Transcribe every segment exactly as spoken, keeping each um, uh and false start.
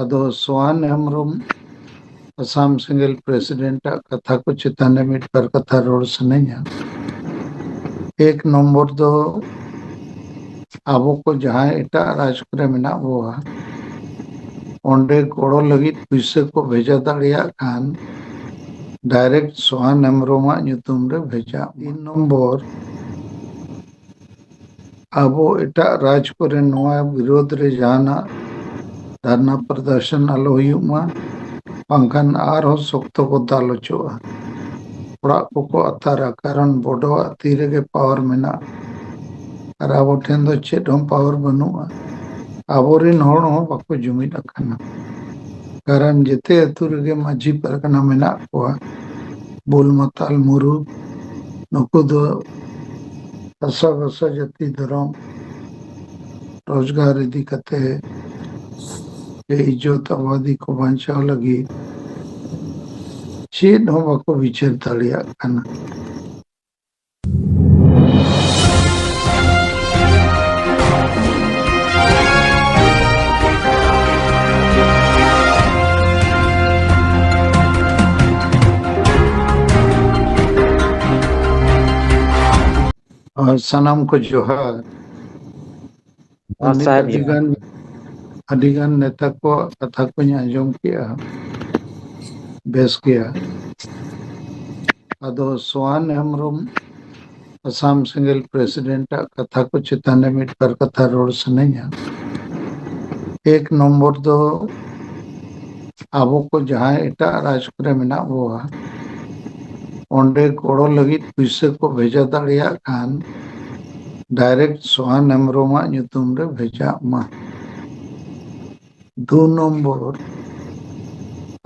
ᱟᱫᱚ ᱥᱳᱣᱟᱱ ᱦᱮᱢᱵᱨᱚᱢ, ᱟᱥᱟᱢ ᱥᱮᱸᱜᱮᱞ ᱯᱨᱮᱥᱤᱰᱮᱱᱴ ᱟᱜ ᱠᱟᱛᱷᱟ ᱠᱚ ᱪᱮᱛᱟᱱ ᱨᱮ ᱢᱤᱫ ᱵᱟᱨ ᱠᱟᱛᱷᱟ ᱨᱚᱲ ᱥᱟᱱᱟᱧᱟ᱾ ᱮᱠ ᱱᱚᱢᱵᱚᱨ ᱫᱚ, ᱟᱵᱚ ᱠᱚ ᱡᱟᱦᱟᱸᱭ ᱮᱴᱟᱜ ᱨᱟᱡᱽ ᱠᱚᱨᱮ ᱢᱮᱱᱟᱜ ᱵᱚᱣᱟ, ᱚᱸᱰᱮ ᱜᱚᱲᱚ ᱞᱟᱹᱜᱤᱫ ᱯᱩᱭᱥᱟᱹ ᱠᱚ ᱵᱷᱮᱡᱟ ᱫᱟᱲᱮᱭᱟᱜ ᱠᱷᱟᱱ, ᱰᱟᱭᱨᱮᱠᱴ ᱥᱳᱦᱟᱱ ᱦᱮᱢᱵᱨᱚᱢᱟᱜ ᱧᱩᱛᱩᱢ ᱨᱮ ᱵᱷᱮᱡᱟ᱾ ᱛᱤᱱ ᱱᱚᱢᱵᱚᱨ, ᱟᱵᱚ ᱮᱴᱟᱜ ᱨᱟᱡᱽ ᱠᱚᱨᱮ ᱱᱚᱣᱟ ᱵᱤᱨᱳᱫᱷ ᱨᱮ ᱡᱟᱦᱟᱱᱟᱜ ᱫᱷᱟᱨᱱᱟ ᱯᱨᱚᱫᱚᱨᱥᱚᱱ ᱟᱞᱚ ᱦᱩᱭᱩᱜ ᱢᱟ, ᱵᱟᱝᱠᱷᱟᱱ ᱟᱨᱦᱚᱸ ᱥᱚᱠᱛᱚ ᱠᱚ ᱫᱟᱞ ᱦᱚᱪᱚᱜᱼᱟ᱾ ᱚᱲᱟᱜ ᱠᱚᱠᱚ ᱟᱛᱟᱨᱟ, ᱠᱟᱨᱚᱱ ᱵᱚᱰᱚᱣᱟᱜ ᱛᱤ ᱨᱮᱜᱮ ᱯᱟᱣᱟᱨ ᱢᱮᱱᱟᱜᱼᱟ᱾ ᱟᱨ ᱟᱵᱚ ᱴᱷᱮᱱ ᱫᱚ ᱪᱮᱫ ᱦᱚᱸ ᱯᱟᱣᱟᱨ ᱵᱟᱹᱱᱩᱜᱼᱟ᱾ ᱟᱵᱚᱨᱮᱱ ᱦᱚᱲ ᱦᱚᱸ ᱵᱟᱠᱚ ᱡᱩᱢᱤᱫ ᱟᱠᱟᱱᱟ, ᱠᱟᱨᱚᱱ ᱡᱮᱛᱮ ᱟᱹᱛᱩ ᱨᱮᱜᱮ ᱢᱟᱹᱡᱷᱤ ᱯᱟᱨᱜᱟᱱᱟ ᱢᱮᱱᱟᱜ ᱠᱚᱣᱟ᱾ ᱵᱩᱞ ᱢᱟᱛᱟᱞ ᱢᱩᱨᱩᱠ, ᱱᱩᱠᱩ ᱫᱚ ᱪᱟᱥᱟᱵᱟᱥᱟ ᱡᱟᱹᱛᱤ ᱫᱷᱚᱨᱚᱢ ᱨᱳᱡᱽᱜᱟᱨ ᱤᱫᱤ ᱠᱟᱛᱮ ᱥᱮ ᱤᱡᱽᱡᱚᱛ ᱟᱵᱟᱫᱤ ᱠᱚ ᱵᱟᱧᱪᱟᱣ ᱞᱟᱹᱜᱤᱫ ᱪᱮᱫ ᱦᱚᱸ ᱵᱟᱠᱚ ᱵᱤᱪᱟᱹᱨ ᱫᱟᱲᱮᱭᱟᱜ ᱠᱟᱱᱟ᱾ ᱟᱨ ᱥᱟᱱᱟᱢ ᱠᱚ ᱡᱚᱦᱟᱨ᱾ ᱟᱨ ᱱᱤᱛ ᱥᱟᱦᱮᱵ ᱟᱹᱰᱤ ᱡᱚᱦᱟᱨ᱾ ᱜᱟᱱ, ᱟᱹᱰᱤ ᱜᱟᱱ ᱱᱮᱛᱟ ᱠᱚᱣᱟᱜ ᱠᱟᱛᱷᱟ ᱠᱚᱧ ᱟᱸᱡᱚᱢ ᱠᱮᱜᱼᱟ, ᱵᱮᱥ ᱜᱮᱭᱟ᱾ ᱟᱫᱚ ᱥᱳᱣᱟᱱ ᱦᱮᱢᱵᱨᱚᱢ, ᱟᱥᱟᱢ ᱥᱮᱸᱜᱮᱞ ᱯᱨᱮᱥᱤᱰᱮᱱᱴ ᱟᱜ ᱠᱟᱛᱷᱟ ᱠᱚ ᱪᱮᱛᱟᱱ ᱨᱮ ᱢᱤᱫ ᱵᱟᱨ ᱠᱟᱛᱷᱟ ᱨᱚᱲ ᱥᱟᱱᱟᱧᱟ᱾ ᱮᱠ ᱱᱚᱢᱵᱚᱨ ᱫᱚ, ᱟᱵᱚ ᱠᱚ ᱡᱟᱦᱟᱸᱭ ᱮᱴᱟᱜ ᱨᱟᱡᱽ ᱠᱚᱨᱮ ᱢᱮᱱᱟᱜ ᱵᱚᱣᱟ, ᱚᱸᱰᱮ ᱜᱚᱲᱚ ᱞᱟᱹᱜᱤᱫ ᱯᱩᱭᱥᱟᱹ ᱠᱚ ᱵᱷᱮᱡᱟ ᱫᱟᱲᱮᱭᱟᱜ ᱠᱷᱟᱱ, ᱰᱟᱭᱨᱮᱠᱴ ᱥᱳᱦᱟᱱ ᱦᱮᱢᱵᱨᱚᱢᱟᱜ ᱧᱩᱛᱩᱢ ᱨᱮ ᱵᱷᱮᱡᱟᱜ ᱢᱟ᱾ ᱫᱩ ᱱᱚᱢᱵᱚᱨ,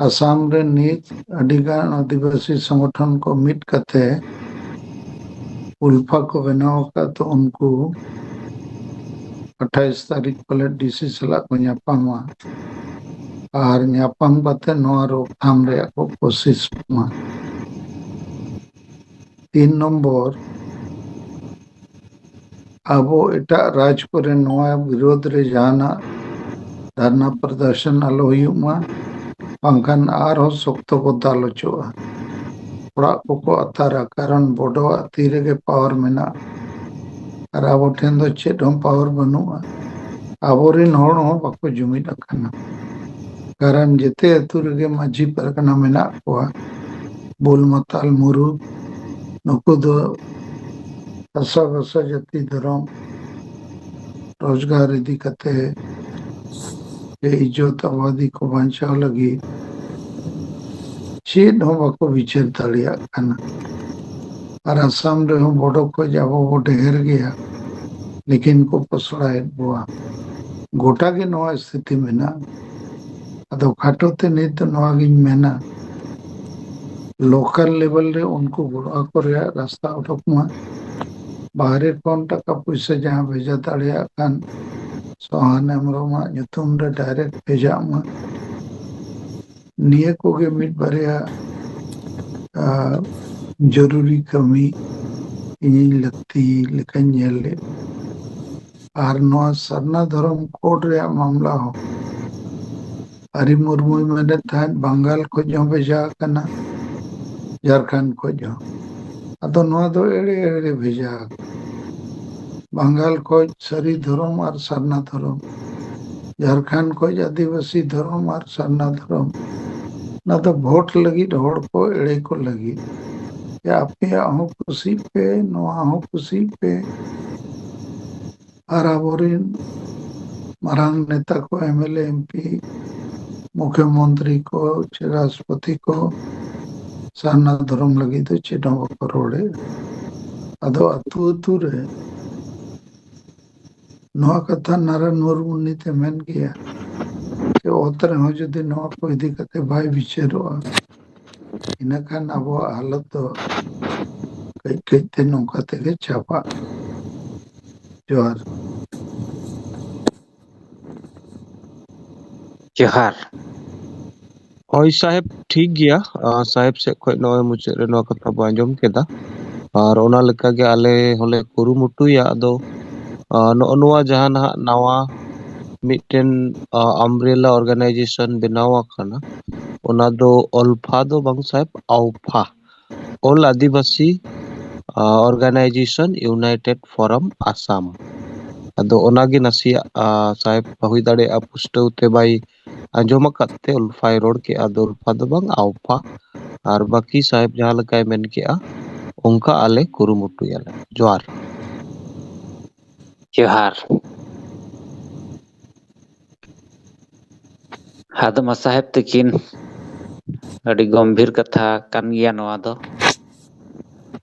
ᱟᱥᱟᱢ ᱨᱮ ᱱᱤᱛ ᱟᱹᱰᱤᱜᱟᱱ ᱟᱹᱫᱤᱵᱟᱹᱥᱤ ᱥᱚᱝᱜᱚᱴᱷᱚᱱ ᱠᱚ ᱢᱤᱫ ᱠᱟᱛᱮ ᱩᱞᱯᱷᱟ ᱠᱚ ᱵᱮᱱᱟᱣ ᱟᱠᱟᱫ, ᱛᱚ ᱩᱱᱠᱩ ᱟᱴᱷᱟᱭᱤᱥ ᱛᱟᱹᱨᱤᱠᱷ ᱯᱟᱞᱮ ᱰᱤᱥᱤ ᱥᱟᱞᱟᱜ ᱠᱚ ᱧᱟᱯᱟᱢᱟ ᱟᱨ ᱧᱟᱯᱟᱢ ᱠᱟᱛᱮ ᱱᱚᱣᱟ ᱨᱳᱠᱛᱷᱟᱢ ᱨᱮᱭᱟᱜ ᱠᱚ ᱠᱳᱥᱤᱥ ᱢᱟ᱾ ᱛᱤᱱ ᱱᱚᱢᱵᱚᱨ, ᱟᱵᱚ ᱮᱴᱟᱜ ᱨᱟᱡᱽ ᱠᱚᱨᱮ ᱱᱚᱣᱟ ᱵᱤᱨᱳᱫᱷ ᱨᱮ ᱡᱟᱦᱟᱱᱟᱜ ᱫᱷᱟᱨᱱᱟ ᱯᱨᱚᱫᱚᱨᱥᱚᱱ ᱟᱞᱚ ᱦᱩᱭᱩᱜ ᱢᱟ, ᱵᱟᱝᱠᱷᱟᱱ ᱟᱨᱦᱚᱸ ᱥᱚᱠᱛᱚ ᱠᱚ ᱫᱟᱞ ᱦᱚᱪᱚᱜᱼᱟ᱾ ᱚᱲᱟᱜ ᱠᱚᱠᱚ ᱟᱛᱟᱨᱟ, ᱠᱟᱨᱚᱱ ᱵᱚᱰᱚᱣᱟᱜ ᱛᱤ ᱨᱮᱜᱮ ᱯᱟᱣᱟᱨ ᱢᱮᱱᱟᱜᱼᱟ᱾ ᱟᱨ ᱟᱵᱚ ᱴᱷᱮᱱ ᱫᱚ ᱪᱮᱫ ᱦᱚᱸ ᱯᱟᱣᱟᱨ ᱵᱟᱹᱱᱩᱜᱼᱟ᱾ ᱟᱵᱚᱨᱮᱱ ᱦᱚᱲ ᱦᱚᱸ ᱵᱟᱠᱚ ᱡᱩᱢᱤᱫ ᱟᱠᱟᱱᱟ, ᱠᱟᱨᱚᱱ ᱡᱮᱛᱮ ᱟᱹᱛᱩ ᱨᱮᱜᱮ ᱢᱟᱹᱡᱷᱤ ᱯᱟᱨᱜᱟᱱᱟ ᱢᱮᱱᱟᱜ ᱠᱚᱣᱟ᱾ ᱵᱩᱞ ᱢᱟᱛᱟᱞ ᱢᱩᱨᱩᱫ, ᱱᱩᱠᱩ ᱫᱚ ᱦᱟᱥᱟ ᱵᱷᱟᱥᱟ ᱡᱟᱹᱛᱤ ᱫᱷᱚᱨᱚᱢ ᱨᱳᱡᱽᱜᱟᱨ ᱤᱫᱤ ᱠᱟᱛᱮ ᱥᱮ ᱤᱡᱽᱡᱚᱛ ᱟᱵᱟᱫᱤ ᱠᱚ ᱵᱟᱧᱪᱟᱣ ᱞᱟᱹᱜᱤᱫ ᱪᱮᱫ ᱦᱚᱸ ᱵᱟᱠᱚ ᱵᱤᱪᱟᱹᱨ ᱫᱟᱲᱮᱭᱟᱜ ᱠᱟᱱᱟ᱾ ᱟᱨ ᱟᱥᱟᱢ ᱨᱮᱦᱚᱸ ᱵᱚᱰᱚ ᱠᱷᱚᱡ ᱟᱵᱚ ᱵᱚ ᱰᱷᱮᱨ ᱜᱮᱭᱟ, ᱞᱮᱠᱤᱱ ᱠᱚ ᱯᱚᱥᱲᱟᱭᱮᱫ ᱵᱚᱣᱟ᱾ ᱜᱚᱴᱟ ᱜᱮ ᱱᱚᱣᱟ ᱥᱛᱷᱤᱛᱤ ᱢᱮᱱᱟᱜᱼᱟ᱾ ᱟᱫᱚ ᱠᱷᱟᱴᱚ ᱛᱮ ᱱᱤᱛ ᱫᱚ ᱱᱚᱣᱟ ᱜᱤᱧ ᱢᱮᱱᱟ, ᱞᱳᱠᱟᱞ ᱞᱮᱵᱮᱞ ᱨᱮ ᱩᱱᱠᱩ ᱜᱚᱲᱚ ᱟᱠᱚ ᱨᱮᱭᱟᱜ ᱨᱟᱥᱛᱟ ᱚᱰᱚᱠ ᱢᱟ᱾ ᱵᱟᱦᱨᱮ ᱠᱷᱚᱱ ᱴᱟᱠᱟ ᱯᱩᱭᱥᱟᱹ ᱡᱟᱦᱟᱸ ᱵᱷᱮᱡᱟ ᱫᱟᱲᱮᱭᱟᱜ ᱠᱷᱟᱱ ᱥᱚᱦᱟᱱ ᱦᱮᱢᱵᱨᱚᱢᱟᱜ ᱧᱩᱛᱩᱢ ᱨᱮ ᱰᱟᱭᱨᱮᱠᱴ ᱵᱷᱮᱡᱟᱜ ᱢᱟ᱾ ᱱᱤᱭᱟᱹ ᱠᱚᱜᱮ ᱢᱤᱫ ᱵᱟᱨᱭᱟ, ᱟ, ᱡᱚᱨᱩᱨᱤ ᱠᱟᱹᱢᱤ ᱤᱧᱤᱧ ᱞᱟᱹᱠᱛᱤ ᱞᱮᱠᱟᱧ ᱧᱮᱞ ᱞᱮᱫ᱾ ᱟᱨ ᱱᱚᱣᱟ ᱥᱟᱨᱱᱟ ᱫᱷᱚᱨᱚᱢ ᱠᱳᱰ ᱨᱮᱭᱟᱜ ᱢᱟᱢᱞᱟ ᱦᱚᱸ ᱟᱨᱤ ᱢᱩᱨᱢᱩᱭ ᱢᱮᱱᱮᱫ ᱛᱟᱦᱮᱸᱫ ᱵᱟᱝᱜᱟᱞ ᱠᱷᱚᱡ ᱦᱚᱸ ᱵᱷᱮᱡᱟ ᱟᱠᱟᱱᱟ, ᱡᱷᱟᱲᱠᱷᱚᱸᱰ ᱠᱷᱚᱡ ᱦᱚᱸ᱾ ᱟᱫᱚ ᱱᱚᱣᱟ ᱫᱚ ᱮᱲᱮ ᱮᱲᱮ ᱵᱷᱮᱡᱟ ᱟᱠᱟᱱᱟ᱾ ᱵᱟᱝᱜᱟᱞ ᱠᱷᱚᱡ ᱥᱟᱹᱨᱤ ᱫᱷᱚᱨᱚᱢ ᱟᱨ ᱥᱟᱨᱱᱟ ᱫᱷᱚᱨᱚᱢ, ᱡᱷᱟᱲᱠᱷᱚᱸᱰ ᱠᱷᱚᱡ ᱟᱹᱫᱤᱵᱟᱹᱥᱤ ᱫᱷᱚᱨᱚᱢ ᱟᱨ ᱥᱟᱨᱱᱟ ᱫᱷᱚᱨᱚᱢ᱾ ᱚᱱᱟ ᱫᱚ ᱵᱷᱳᱴ ᱞᱟᱹᱜᱤᱫ, ᱦᱚᱲ ᱠᱚ ᱮᱲᱮ ᱠᱚ ᱞᱟᱹᱜᱤᱫ᱾ ᱡᱮ ᱟᱯᱮᱭᱟᱜ ᱦᱚᱸ ᱠᱩᱥᱤᱜ ᱯᱮ, ᱱᱚᱣᱟ ᱦᱚᱸ ᱠᱩᱥᱤᱜ ᱯᱮ᱾ ᱟᱨ ᱟᱵᱚᱨᱮᱱ ᱢᱟᱨᱟᱝ ᱱᱮᱛᱟ ᱠᱚ, M L A, M P, ᱢᱩᱠᱷᱭᱚᱢᱚᱱᱛᱨᱤ ᱠᱚ, ᱪᱮ ᱨᱟᱥᱴᱨᱚᱯᱚᱛᱤ ᱠᱚ ᱥᱟᱨᱱᱟ ᱫᱷᱚᱨᱚᱢ ᱞᱟᱹᱜᱤᱫ ᱫᱚ ᱪᱮᱫ ᱦᱚᱸ ᱵᱟᱠᱚ ᱨᱚᱲᱮᱫ᱾ ᱟᱫᱚ ᱟᱹᱛᱩ ᱟᱹᱛᱩ ᱨᱮ ᱱᱚᱣᱟ ᱠᱟᱛᱷᱟ ᱱᱟᱨᱟᱭᱚᱱ ᱢᱩᱨᱢᱩ ᱱᱤᱛ ᱮ ᱢᱮᱱ ᱜᱮᱭᱟ ᱡᱮ ᱚᱛ ᱨᱮᱦᱚᱸ ᱡᱩᱫᱤ ᱱᱚᱣᱟ ᱠᱚ ᱤᱫᱤ ᱠᱟᱛᱮ ᱵᱟᱭ ᱵᱤᱪᱟᱹᱨᱚᱜᱼᱟ, ᱤᱱᱟᱹᱠᱷᱟᱱ ᱟᱵᱚᱣᱟᱜ ᱦᱟᱞᱚᱛ ᱫᱚ ᱠᱟᱹᱡ ᱠᱟᱹᱡ ᱛᱮ ᱱᱚᱝᱠᱟ ᱛᱮᱜᱮ ᱪᱟᱵᱟᱜᱼᱟ᱾ ᱡᱚᱦᱟᱨ᱾ ᱡᱚᱦᱟᱨ᱾ ᱦᱳᱭ ᱥᱟᱦᱮᱵᱽ, ᱴᱷᱤᱠ ᱜᱮᱭᱟ᱾ ᱟ, ᱥᱟᱦᱮᱵᱽ ᱥᱮᱫ ᱠᱷᱚᱱ ᱱᱚᱜᱼᱚᱭ ᱢᱩᱪᱟᱹᱫ ᱨᱮ ᱱᱚᱣᱟ ᱠᱟᱛᱷᱟ ᱵᱚ ᱟᱸᱡᱚᱢ ᱠᱮᱫᱟ, ᱟᱨ ᱚᱱᱟ ᱞᱮᱠᱟᱜᱮ ᱟᱞᱮ ᱦᱚᱸᱞᱮ ᱠᱩᱨᱩᱢᱩᱴᱩᱭᱟ᱾ ᱟᱫᱚ, ᱟ, ᱱᱚᱜᱼᱚ ᱱᱚᱣᱟ ᱡᱟᱦᱟᱸ ᱱᱟᱦᱟᱜ ᱱᱟᱣᱟ ᱢᱤᱫᱴᱮᱱ ᱟᱢᱵᱨᱮᱞᱟ ᱚᱨᱜᱟᱱᱟᱭᱡᱮᱥᱚᱱ ᱵᱮᱱᱟᱣ ᱟᱠᱟᱱᱟ, ᱚᱱᱟ ᱫᱚ ᱚᱞᱯᱷᱟ ᱫᱚ ᱵᱟᱝ ᱥᱟᱦᱮᱵ, ᱟᱣᱯᱷᱟ, ᱚᱞ ᱟᱹᱫᱤᱵᱟᱹᱥᱤ ᱚᱨᱜᱟᱱᱟᱭᱡᱮᱥᱚᱱ ᱤᱭᱩᱱᱟᱭᱴᱮᱰ ᱯᱷᱳᱨᱟᱢ ᱟᱥᱟᱢ᱾ ᱟᱫᱚ ᱚᱱᱟᱜᱮ ᱱᱟᱥᱮᱭᱟᱜ ᱥᱟᱦᱮᱵ ᱦᱩᱭ ᱫᱟᱲᱮᱭᱟᱜᱼᱟ ᱯᱩᱥᱴᱟᱹᱣ ᱛᱮ ᱵᱟᱭ ᱟᱸᱡᱚᱢ ᱟᱠᱟᱫ ᱛᱮ ᱚᱞᱯᱷᱟᱭ ᱨᱚᱲ ᱠᱮᱜᱼᱟ, ᱟᱫᱚ ᱚᱞᱯᱷᱟ ᱫᱚ ᱵᱟᱝ, ᱟᱣᱯᱷᱟ᱾ ᱟᱨ ᱵᱟᱹᱠᱤ ᱥᱟᱦᱮᱵ ᱡᱟᱦᱟᱸ ᱞᱮᱠᱟᱭ ᱢᱮᱱ ᱠᱮᱜᱼᱟ, ᱚᱱᱠᱟ ᱟᱞᱮ ᱠᱩᱨᱩᱢᱩᱴᱩᱭᱟᱞᱮ᱾ ᱡᱚᱦᱟᱨ᱾ ᱡᱚᱦᱟᱨ᱾ ᱟᱫᱚ ᱢᱟ ᱥᱟᱦᱮᱵ ᱛᱟᱹᱠᱤᱱ, ᱟᱹᱰᱤ ᱜᱚᱢᱵᱷᱤᱨ ᱠᱟᱛᱷᱟ ᱠᱟᱱ ᱜᱮᱭᱟ ᱱᱚᱣᱟ ᱫᱚ,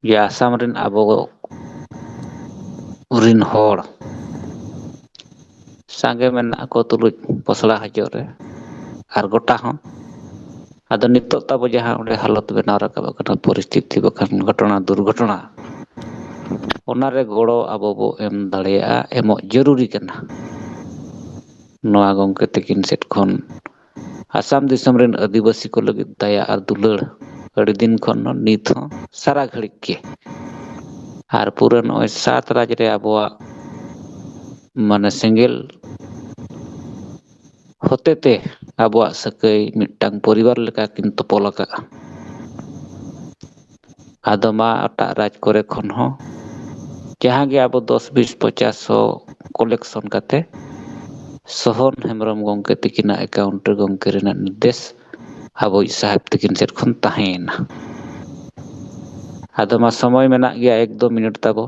ᱡᱮ ᱟᱥᱟᱢ ᱨᱮᱱ ᱟᱵᱚ ᱨᱤᱱ ᱦᱚᱲ ᱥᱟᱸᱜᱮ ᱢᱮᱱᱟᱜ ᱠᱚ ᱛᱩᱞᱩᱡ ᱯᱚᱥᱲᱟ ᱦᱚᱪᱚᱜ ᱨᱮ ᱟᱨ ᱜᱚᱴᱟ ᱦᱚᱸ᱾ ᱟᱫᱚ ᱱᱤᱛᱚᱜ ᱛᱟᱵᱚ ᱡᱟᱦᱟᱸ ᱚᱸᱰᱮ ᱦᱟᱞᱚᱛ ᱵᱮᱱᱟᱣ ᱨᱟᱠᱟᱵ ᱟᱠᱟᱱᱟ, ᱯᱚᱨᱤᱥᱛᱷᱤᱛᱤ ᱵᱟᱠᱷᱟᱱ ᱜᱷᱚᱴᱚᱱᱟ, ᱫᱩᱨᱜᱷᱚᱴᱚᱱᱟ, ᱚᱱᱟ ᱨᱮ ᱜᱚᱲᱚ ᱟᱵᱚ ᱵᱚ ᱮᱢ ᱫᱟᱲᱮᱭᱟᱜᱼᱟ, ᱮᱢᱚᱜ ᱡᱟᱹᱨᱩᱨᱤ ᱠᱟᱱᱟ᱾ ᱱᱚᱣᱟ ᱜᱚᱢᱠᱮ ᱛᱟᱹᱠᱤᱱ ᱥᱮᱫ ᱠᱷᱚᱱ ᱟᱥᱟᱢ ᱫᱤᱥᱚᱢ ᱨᱮᱱ ᱟᱹᱫᱤᱵᱟᱹᱥᱤ ᱠᱚ ᱞᱟᱹᱜᱤᱫ ᱫᱟᱭᱟ ᱟᱨ ᱫᱩᱞᱟᱹᱲ ᱟᱹᱰᱤ ᱫᱤᱱ ᱠᱷᱚᱱ ᱱᱤᱛ ᱦᱚᱸ ᱥᱟᱨᱟ ᱜᱷᱟᱹᱲᱤᱡ ᱜᱮ᱾ ᱟᱨ ᱯᱩᱨᱟᱹ ᱱᱚᱜᱼᱚᱭ ᱥᱟᱛ ᱨᱟᱡᱽ ᱨᱮ ᱟᱵᱚᱣᱟᱜ ᱢᱟᱱᱮ ᱥᱮᱸᱜᱮᱞ ᱦᱚᱛᱮᱛᱮ ᱟᱵᱚᱣᱟᱜ ᱥᱟᱹᱜᱟᱹᱭ ᱢᱤᱫᱴᱟᱝ ᱯᱚᱨᱤᱵᱟᱨ ᱞᱮᱠᱟ ᱠᱤᱱ ᱛᱚᱯᱚᱞ ᱟᱠᱟᱫᱼᱟ᱾ ᱟᱫᱚ ᱢᱟ ᱮᱴᱟᱜ ᱨᱟᱡᱽ ᱠᱚᱨᱮ ᱠᱷᱚᱱ ᱦᱚᱸ ᱡᱟᱦᱟᱸ ᱜᱮ ᱟᱵᱚ ᱫᱚᱥ, ᱵᱤᱥ, ᱯᱚᱪᱟᱥ ᱥᱚ ᱠᱚᱞᱮᱠᱥᱚᱱ ᱠᱟᱛᱮ ᱥᱚᱦᱚᱱ ᱦᱮᱢᱵᱨᱚᱢ ᱜᱚᱢᱠᱮ ᱛᱤᱠᱤᱱᱟᱜ ᱮᱠᱟᱣᱩᱱᱴ ᱨᱮ ᱜᱚᱢᱠᱮ ᱨᱮᱱᱟᱜ ᱱᱤᱨᱫᱮᱥ ᱟᱵᱚᱭᱤᱡ ᱥᱟᱦᱮᱵᱽ ᱛᱤᱠᱤᱱ ᱥᱮᱫ ᱠᱷᱚᱱ ᱛᱟᱦᱮᱸᱭᱮᱱᱟ᱾ ᱟᱫᱚ ᱢᱟ ᱥᱚᱢᱚᱭ ᱢᱮᱱᱟᱜ ᱜᱮᱭᱟ, ᱮᱠ ᱫᱩ ᱢᱤᱱᱤᱴ ᱛᱟᱵᱚ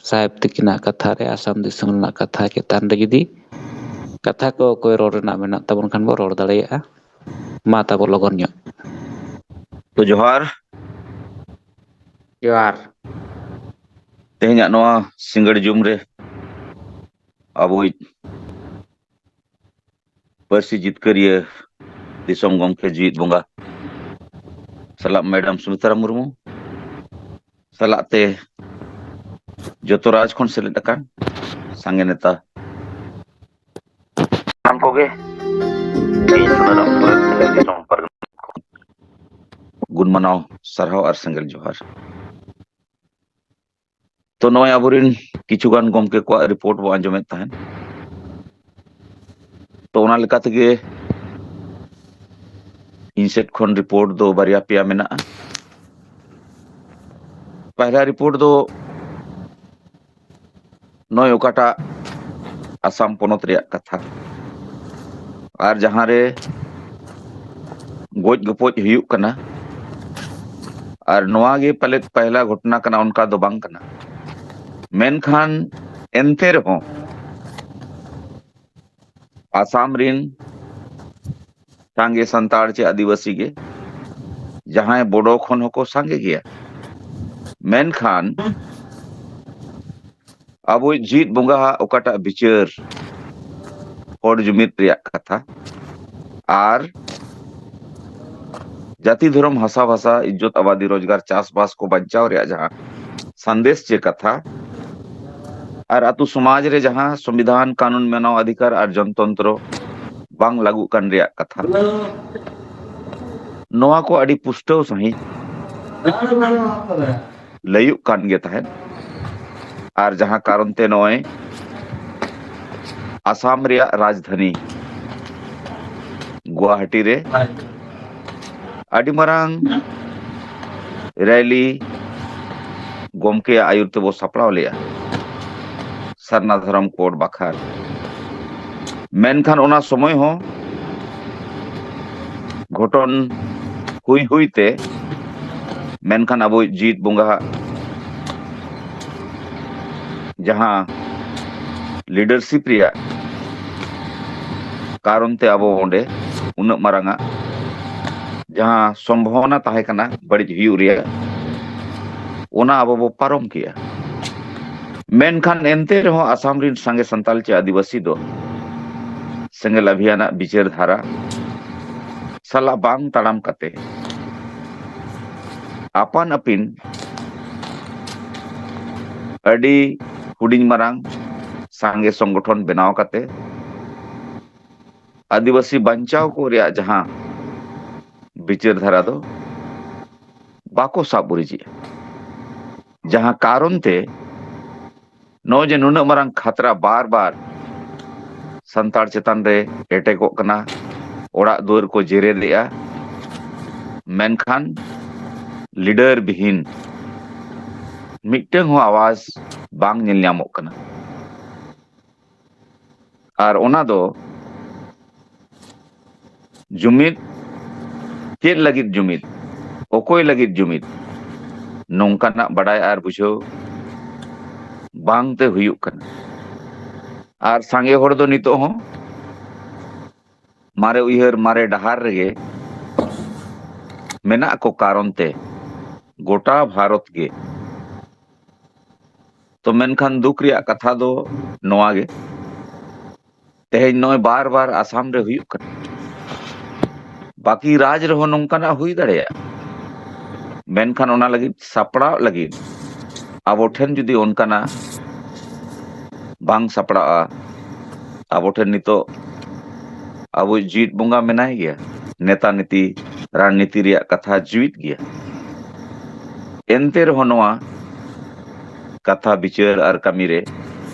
ᱥᱟᱦᱮᱵᱽ ᱛᱤᱠᱤᱱᱟᱜ ᱠᱟᱛᱷᱟ ᱨᱮ, ᱟᱥᱟᱢ ᱫᱤᱥᱚᱢ ᱨᱮᱱᱟᱜ ᱠᱟᱛᱷᱟ ᱪᱮᱛᱟᱱ ᱨᱮ ᱡᱩᱫᱤ ᱠᱟᱛᱷᱟ ᱠᱚ ᱚᱠᱚᱭ ᱨᱚᱲ ᱨᱮᱱᱟᱜ ᱢᱮᱱᱟᱜ ᱛᱟᱵᱚᱱ ᱠᱷᱟᱱ ᱵᱚ ᱨᱚᱲ ᱫᱟᱲᱮᱭᱟᱜᱼᱟ᱾ ᱢᱟ ᱛᱟᱵᱚ ᱞᱚᱜᱚᱱ ᱧᱚᱜ᱾ ᱛᱚ ᱡᱚᱦᱟᱨ᱾ ᱡᱚᱦᱟᱨ᱾ ᱛᱮᱦᱮᱧᱟᱜ ᱱᱚᱣᱟ ᱥᱤᱸᱜᱟᱹᱲ ᱡᱩᱢ ᱨᱮ ᱟᱵᱚᱭᱤᱡ ᱯᱟᱹᱨᱥᱤ ᱡᱤᱛᱠᱟᱹᱨᱤᱭᱟᱹ ᱫᱤᱥᱚᱢ ᱜᱚᱢᱠᱮ ᱡᱤᱣᱤᱫ ᱵᱚᱸᱜᱟ ᱥᱟᱞᱟᱜ ᱢᱮᱰᱟᱢ ᱥᱩᱢᱤᱛᱨᱟ ᱢᱩᱨᱢᱩ ᱥᱟᱞᱟᱜ ᱛᱮ ᱡᱚᱛᱚ ᱨᱟᱡᱽ ᱠᱷᱚᱱ ᱥᱮᱞᱮᱫ ᱟᱠᱟᱱ ᱥᱟᱸᱜᱮ ᱱᱮᱛᱟ ᱥᱟᱱᱟᱢ ᱠᱚᱜᱮ ᱤᱧ ᱥᱩᱱᱟᱹᱨᱟᱢ ᱥᱚᱨᱮᱱ ᱥᱤᱸᱜᱟᱹᱲ ᱫᱤᱥᱚᱢ ᱯᱟᱨᱜᱟᱱᱟ ᱠᱷᱚᱱ ᱜᱩᱱ ᱢᱟᱱᱟᱣ, ᱥᱟᱨᱦᱟᱣ ᱟᱨ ᱥᱮᱸᱜᱮᱞ ᱡᱚᱦᱟᱨ᱾ ᱛᱚ ᱱᱚᱜᱼᱚᱭ ᱟᱵᱚᱨᱮᱱ ᱠᱤᱪᱷᱩ ᱜᱟᱱ ᱜᱚᱢᱠᱮ ᱠᱚᱣᱟᱜ ᱨᱤᱯᱳᱨᱴ ᱵᱚ ᱟᱸᱡᱚᱢᱮᱫ ᱛᱟᱦᱮᱸᱫ᱾ ᱚᱱᱟ ᱞᱮᱠᱟ ᱛᱮᱜᱮ ᱤᱧ ᱥᱮᱫ ᱠᱷᱚᱱ ᱨᱤᱯᱳᱨᱴ ᱫᱚ ᱵᱟᱨᱭᱟ ᱯᱮᱭᱟ ᱢᱮᱱᱟᱜᱼᱟ᱾ ᱯᱟᱦᱞᱟ ᱨᱤᱯᱳᱨᱴ ᱫᱚ ᱱᱚᱜᱼᱚᱭ ᱚᱠᱟᱴᱟᱜ ᱟᱥᱟᱢ ᱯᱚᱱᱚᱛ ᱨᱮᱭᱟᱜ ᱠᱟᱛᱷᱟ, ᱟᱨ ᱡᱟᱦᱟᱸ ᱨᱮ ᱜᱚᱡ ᱜᱚᱯᱚᱡ ᱦᱩᱭᱩᱜ ᱠᱟᱱᱟ, ᱟᱨ ᱱᱚᱣᱟ ᱜᱮ ᱯᱟᱞᱮᱫ ᱯᱟᱦᱞᱟ ᱜᱷᱚᱴᱚᱱᱟ ᱠᱟᱱᱟ, ᱚᱱᱠᱟ ᱫᱚ ᱵᱟᱝ ᱠᱟᱱᱟ᱾ ᱢᱮᱱᱠᱷᱟᱱ ᱮᱱᱛᱮ ᱨᱮᱦᱚᱸ ᱟᱥᱟᱢ ᱨᱤᱱ ᱥᱟᱸᱜᱮ ᱥᱟᱱᱛᱟᱲ ᱪᱮ ᱟᱹᱫᱤᱵᱟᱹᱥᱤ ᱜᱮ, ᱡᱟᱦᱟᱸᱭ ᱵᱚᱰᱚ ᱠᱷᱚᱱ ᱦᱚᱸᱠᱚ ᱥᱟᱸᱜᱮ ᱜᱮᱭᱟ, ᱢᱮᱱᱠᱷᱟᱱ ᱟᱵᱚᱭᱤᱡ ᱡᱤᱣᱤᱫ ᱵᱚᱸᱜᱟᱣᱟᱜ ᱚᱠᱟᱴᱟᱜ ᱵᱤᱪᱟᱹᱨ, ᱦᱚᱲ ᱡᱩᱢᱤᱫ ᱨᱮᱭᱟᱜ ᱠᱟᱛᱷᱟ, ᱟᱨ ᱡᱟᱹᱛᱤ ᱫᱷᱚᱨᱚᱢ ᱦᱟᱥᱟ ᱵᱷᱟᱥᱟ ᱤᱡᱽᱡᱚᱛ ᱟᱵᱟᱫᱤ ᱨᱳᱡᱽᱜᱟᱨ ᱪᱟᱥᱵᱟᱥ ᱠᱚ ᱵᱟᱧᱪᱟᱣ ᱨᱮᱭᱟᱜ ᱡᱟᱦᱟᱸ ᱥᱟᱸᱫᱮᱥ ᱪᱮ ᱠᱟᱛᱷᱟ, ᱟᱨ ᱟᱛᱳ ᱥᱚᱢᱟᱡᱽ ᱨᱮ ᱡᱟᱦᱟᱸ ᱥᱚᱝᱵᱤᱫᱷᱟᱱ ᱠᱟᱹᱱᱩᱱ ᱢᱟᱱᱟᱣ ᱚᱫᱷᱤᱠᱟᱨ ᱟᱨ ᱡᱚᱱᱛᱚᱱᱛᱨᱚ ᱵᱟᱝ ᱞᱟᱹᱜᱩᱜ ᱠᱟᱱ ᱨᱮᱭᱟᱜ ᱠᱟᱛᱷᱟ, ᱱᱚᱣᱟ ᱠᱚ ᱟᱹᱰᱤ ᱯᱩᱥᱴᱟᱹᱣ ᱥᱟᱺᱦᱤᱡ ᱞᱟᱹᱭᱩᱜ ᱠᱟᱱ ᱜᱮ ᱛᱟᱦᱮᱸᱫ᱾ ᱟᱨ ᱡᱟᱦᱟᱸ ᱠᱟᱨᱚᱱ ᱛᱮ ᱱᱚᱜᱼᱚᱭ ᱟᱥᱟᱢ ᱨᱮᱭᱟᱜ ᱨᱟᱡᱽᱫᱷᱟᱱᱤ ᱜᱩᱣᱟᱦᱟᱴᱤ ᱨᱮ ᱟᱹᱰᱤ ᱢᱟᱨᱟᱝ ᱨᱮᱞᱤ ᱜᱚᱢᱠᱮᱭᱟᱜ ᱟᱹᱭᱩᱨ ᱛᱮᱵᱚ ᱥᱟᱯᱲᱟᱣ ᱞᱮᱫᱼᱟ ᱥᱟᱨᱱᱟ ᱫᱷᱚᱨᱚᱢ ᱠᱳᱰ ᱵᱟᱠᱷᱨᱟ᱾ ᱢᱮᱱᱠᱷᱟᱱ ᱚᱱᱟ ᱥᱚᱢᱚᱭ ᱦᱚᱸ ᱜᱷᱚᱴᱚᱱ ᱦᱩᱭ ᱦᱩᱭ ᱛᱮ, ᱢᱮᱱᱠᱷᱟᱱ ᱟᱵᱚᱭᱤᱡ ᱡᱤᱣᱤᱫ ᱵᱚᱸᱜᱟ ᱡᱟᱦᱟᱸ ᱞᱤᱰᱟᱨᱥᱤᱯ ᱨᱮᱭᱟᱜ ᱠᱟᱨᱚᱱ ᱛᱮ ᱟᱵᱚ ᱚᱸᱰᱮ ᱩᱱᱟᱹᱜ ᱢᱟᱨᱟᱝ ᱟᱜ ᱡᱟᱦᱟᱸ ᱥᱚᱢᱵᱷᱚᱵᱚᱱᱟ ᱛᱟᱦᱮᱸ ᱠᱟᱱᱟ ᱵᱟᱹᱲᱤᱡ ᱦᱩᱭᱩᱜ ᱨᱮᱭᱟᱜ, ᱚᱱᱟ ᱟᱵᱚ ᱵᱚ ᱯᱟᱨᱚᱢ ᱠᱮᱜᱼᱟ᱾ ᱢᱮᱱᱠᱷᱟᱱ ᱮᱱᱛᱮ ᱨᱮᱦᱚᱸ ᱟᱥᱟᱢ ᱨᱤᱱ ᱥᱟᱸᱜᱮ ᱥᱟᱱᱛᱟᱞ ᱪᱮ ᱟᱹᱫᱤᱵᱟᱹᱥᱤ ᱫᱚ ᱥᱮᱸᱜᱮᱞ ᱟᱵᱷᱤᱭᱟᱱᱟᱜ ᱵᱤᱪᱟᱹᱨ ᱫᱷᱟᱨᱟ ᱥᱟᱞᱟᱜ ᱵᱟᱝ ᱛᱟᱲᱟᱢ ᱠᱟᱛᱮ ᱟᱯᱟᱱ ᱟᱹᱯᱤᱱ ᱟᱹᱰᱤ ᱦᱩᱰᱤᱧ ᱢᱟᱨᱟᱝ ᱥᱟᱸᱜᱮ ᱥᱚᱝᱜᱚᱴᱷᱚᱱ ᱵᱮᱱᱟᱣ ᱠᱟᱛᱮ ᱟᱹᱫᱤᱵᱟᱹᱥᱤ ᱵᱟᱧᱪᱟᱣ ᱠᱚ ᱨᱮᱭᱟᱜ ᱡᱟᱦᱟᱸ ᱵᱤᱪᱟᱹᱨ ᱫᱷᱟᱨᱟ ᱫᱚ ᱵᱟᱠᱚ ᱥᱟᱵ ᱩᱨᱤᱡᱮᱜᱼᱟ, ᱡᱟᱦᱟᱸ ᱠᱟᱨᱚᱱ ᱛᱮ ᱱᱚᱜᱼᱚᱭ ᱡᱮ ᱱᱩᱱᱟᱹᱜ ᱢᱟᱨᱟᱝ ᱠᱷᱟᱛᱨᱟ ᱵᱟᱨ ᱵᱟᱨ ᱥᱟᱱᱛᱟᱲ ᱪᱮᱛᱟᱱ ᱨᱮ ᱮᱴᱮᱠᱚᱜ ᱠᱟᱱᱟ, ᱚᱲᱟᱜ ᱫᱩᱣᱟᱹᱨ ᱠᱚ ᱡᱮᱨᱮᱫᱮᱜᱼᱟ, ᱢᱮᱱᱠᱷᱟᱱ ᱞᱤᱰᱟᱨ ᱵᱤᱦᱤᱱ ᱢᱤᱫᱴᱟᱝ ᱦᱚᱸ ᱟᱣᱟᱡᱽ ᱵᱟᱝ ᱧᱮᱞ ᱧᱟᱢᱚᱜ ᱠᱟᱱᱟ᱾ ᱟᱨ ᱚᱱᱟ ᱫᱚ ᱡᱩᱢᱤᱫ, ᱪᱮᱫ ᱞᱟᱹᱜᱤᱫ ᱡᱩᱢᱤᱫ, ᱚᱠᱚᱭ ᱞᱟᱹᱜᱤᱫ ᱡᱩᱢᱤᱫ, ᱱᱚᱝᱠᱟᱱᱟᱜ ᱵᱟᱰᱟᱭ ᱟᱨ ᱵᱩᱡᱷᱟᱹᱣ ᱵᱟᱝᱛᱮ ᱦᱩᱭᱩᱜ ᱠᱟᱱᱟ᱾ ᱟᱨ ᱥᱟᱸᱜᱮ ᱦᱚᱲ ᱫᱚ ᱱᱤᱛᱚᱜ ᱦᱚᱸ ᱢᱟᱨᱮ ᱩᱭᱦᱟᱹᱨ, ᱢᱟᱨᱮ ᱰᱟᱦᱟᱨ ᱨᱮᱜᱮ ᱢᱮᱱᱟᱜ ᱠᱚ ᱠᱟᱨᱚᱱ ᱛᱮ ᱜᱚᱴᱟ ᱵᱷᱟᱨᱚᱛ ᱜᱮ᱾ ᱛᱚ ᱢᱮᱱᱠᱷᱟᱱ ᱫᱩᱠ ᱨᱮᱭᱟᱜ ᱠᱟᱛᱷᱟ ᱫᱚ ᱱᱚᱣᱟ ᱜᱮ, ᱛᱮᱦᱮᱧ ᱱᱚᱜᱼᱚᱭ ᱵᱟᱨ ᱵᱟᱨ ᱟᱥᱟᱢ ᱨᱮ ᱦᱩᱭᱩᱜ ᱠᱟᱱᱟ᱾ ᱵᱟᱹᱠᱤ ᱨᱟᱡᱽ ᱨᱮᱦᱚᱸ ᱱᱚᱝᱠᱟᱱᱟᱜ ᱦᱩᱭ ᱫᱟᱲᱮᱭᱟᱜᱼᱟ, ᱢᱮᱱᱠᱷᱟᱱ ᱚᱱᱟ ᱞᱟᱹᱜᱤᱫ ᱥᱟᱯᱲᱟᱣ ᱞᱟᱹᱜᱤᱫ ᱟᱵᱚ ᱴᱷᱮᱱ ᱡᱩᱫᱤ ᱚᱱᱠᱟᱱᱟᱜ ᱵᱟᱝ ᱥᱟᱯᱲᱟᱜᱼᱟ, ᱟᱵᱚ ᱴᱷᱮᱱ ᱱᱤᱛᱚᱜ ᱟᱵᱚᱭᱤᱡ ᱡᱤᱣᱤᱫ ᱵᱚᱸᱜᱟ ᱢᱮᱱᱟᱭ ᱜᱮᱭᱟ, ᱱᱮᱛᱟ ᱱᱤᱛᱤ ᱨᱟᱡᱽᱱᱤᱛᱤ ᱨᱮᱭᱟᱜ ᱠᱟᱛᱷᱟ ᱡᱤᱣᱤᱫ ᱜᱮᱭᱟ᱾ ᱮᱱᱛᱮ ᱨᱮᱦᱚᱸ ᱱᱚᱣᱟ ᱠᱟᱛᱷᱟ ᱵᱤᱪᱟᱹᱨ ᱟᱨ ᱠᱟᱹᱢᱤ ᱨᱮ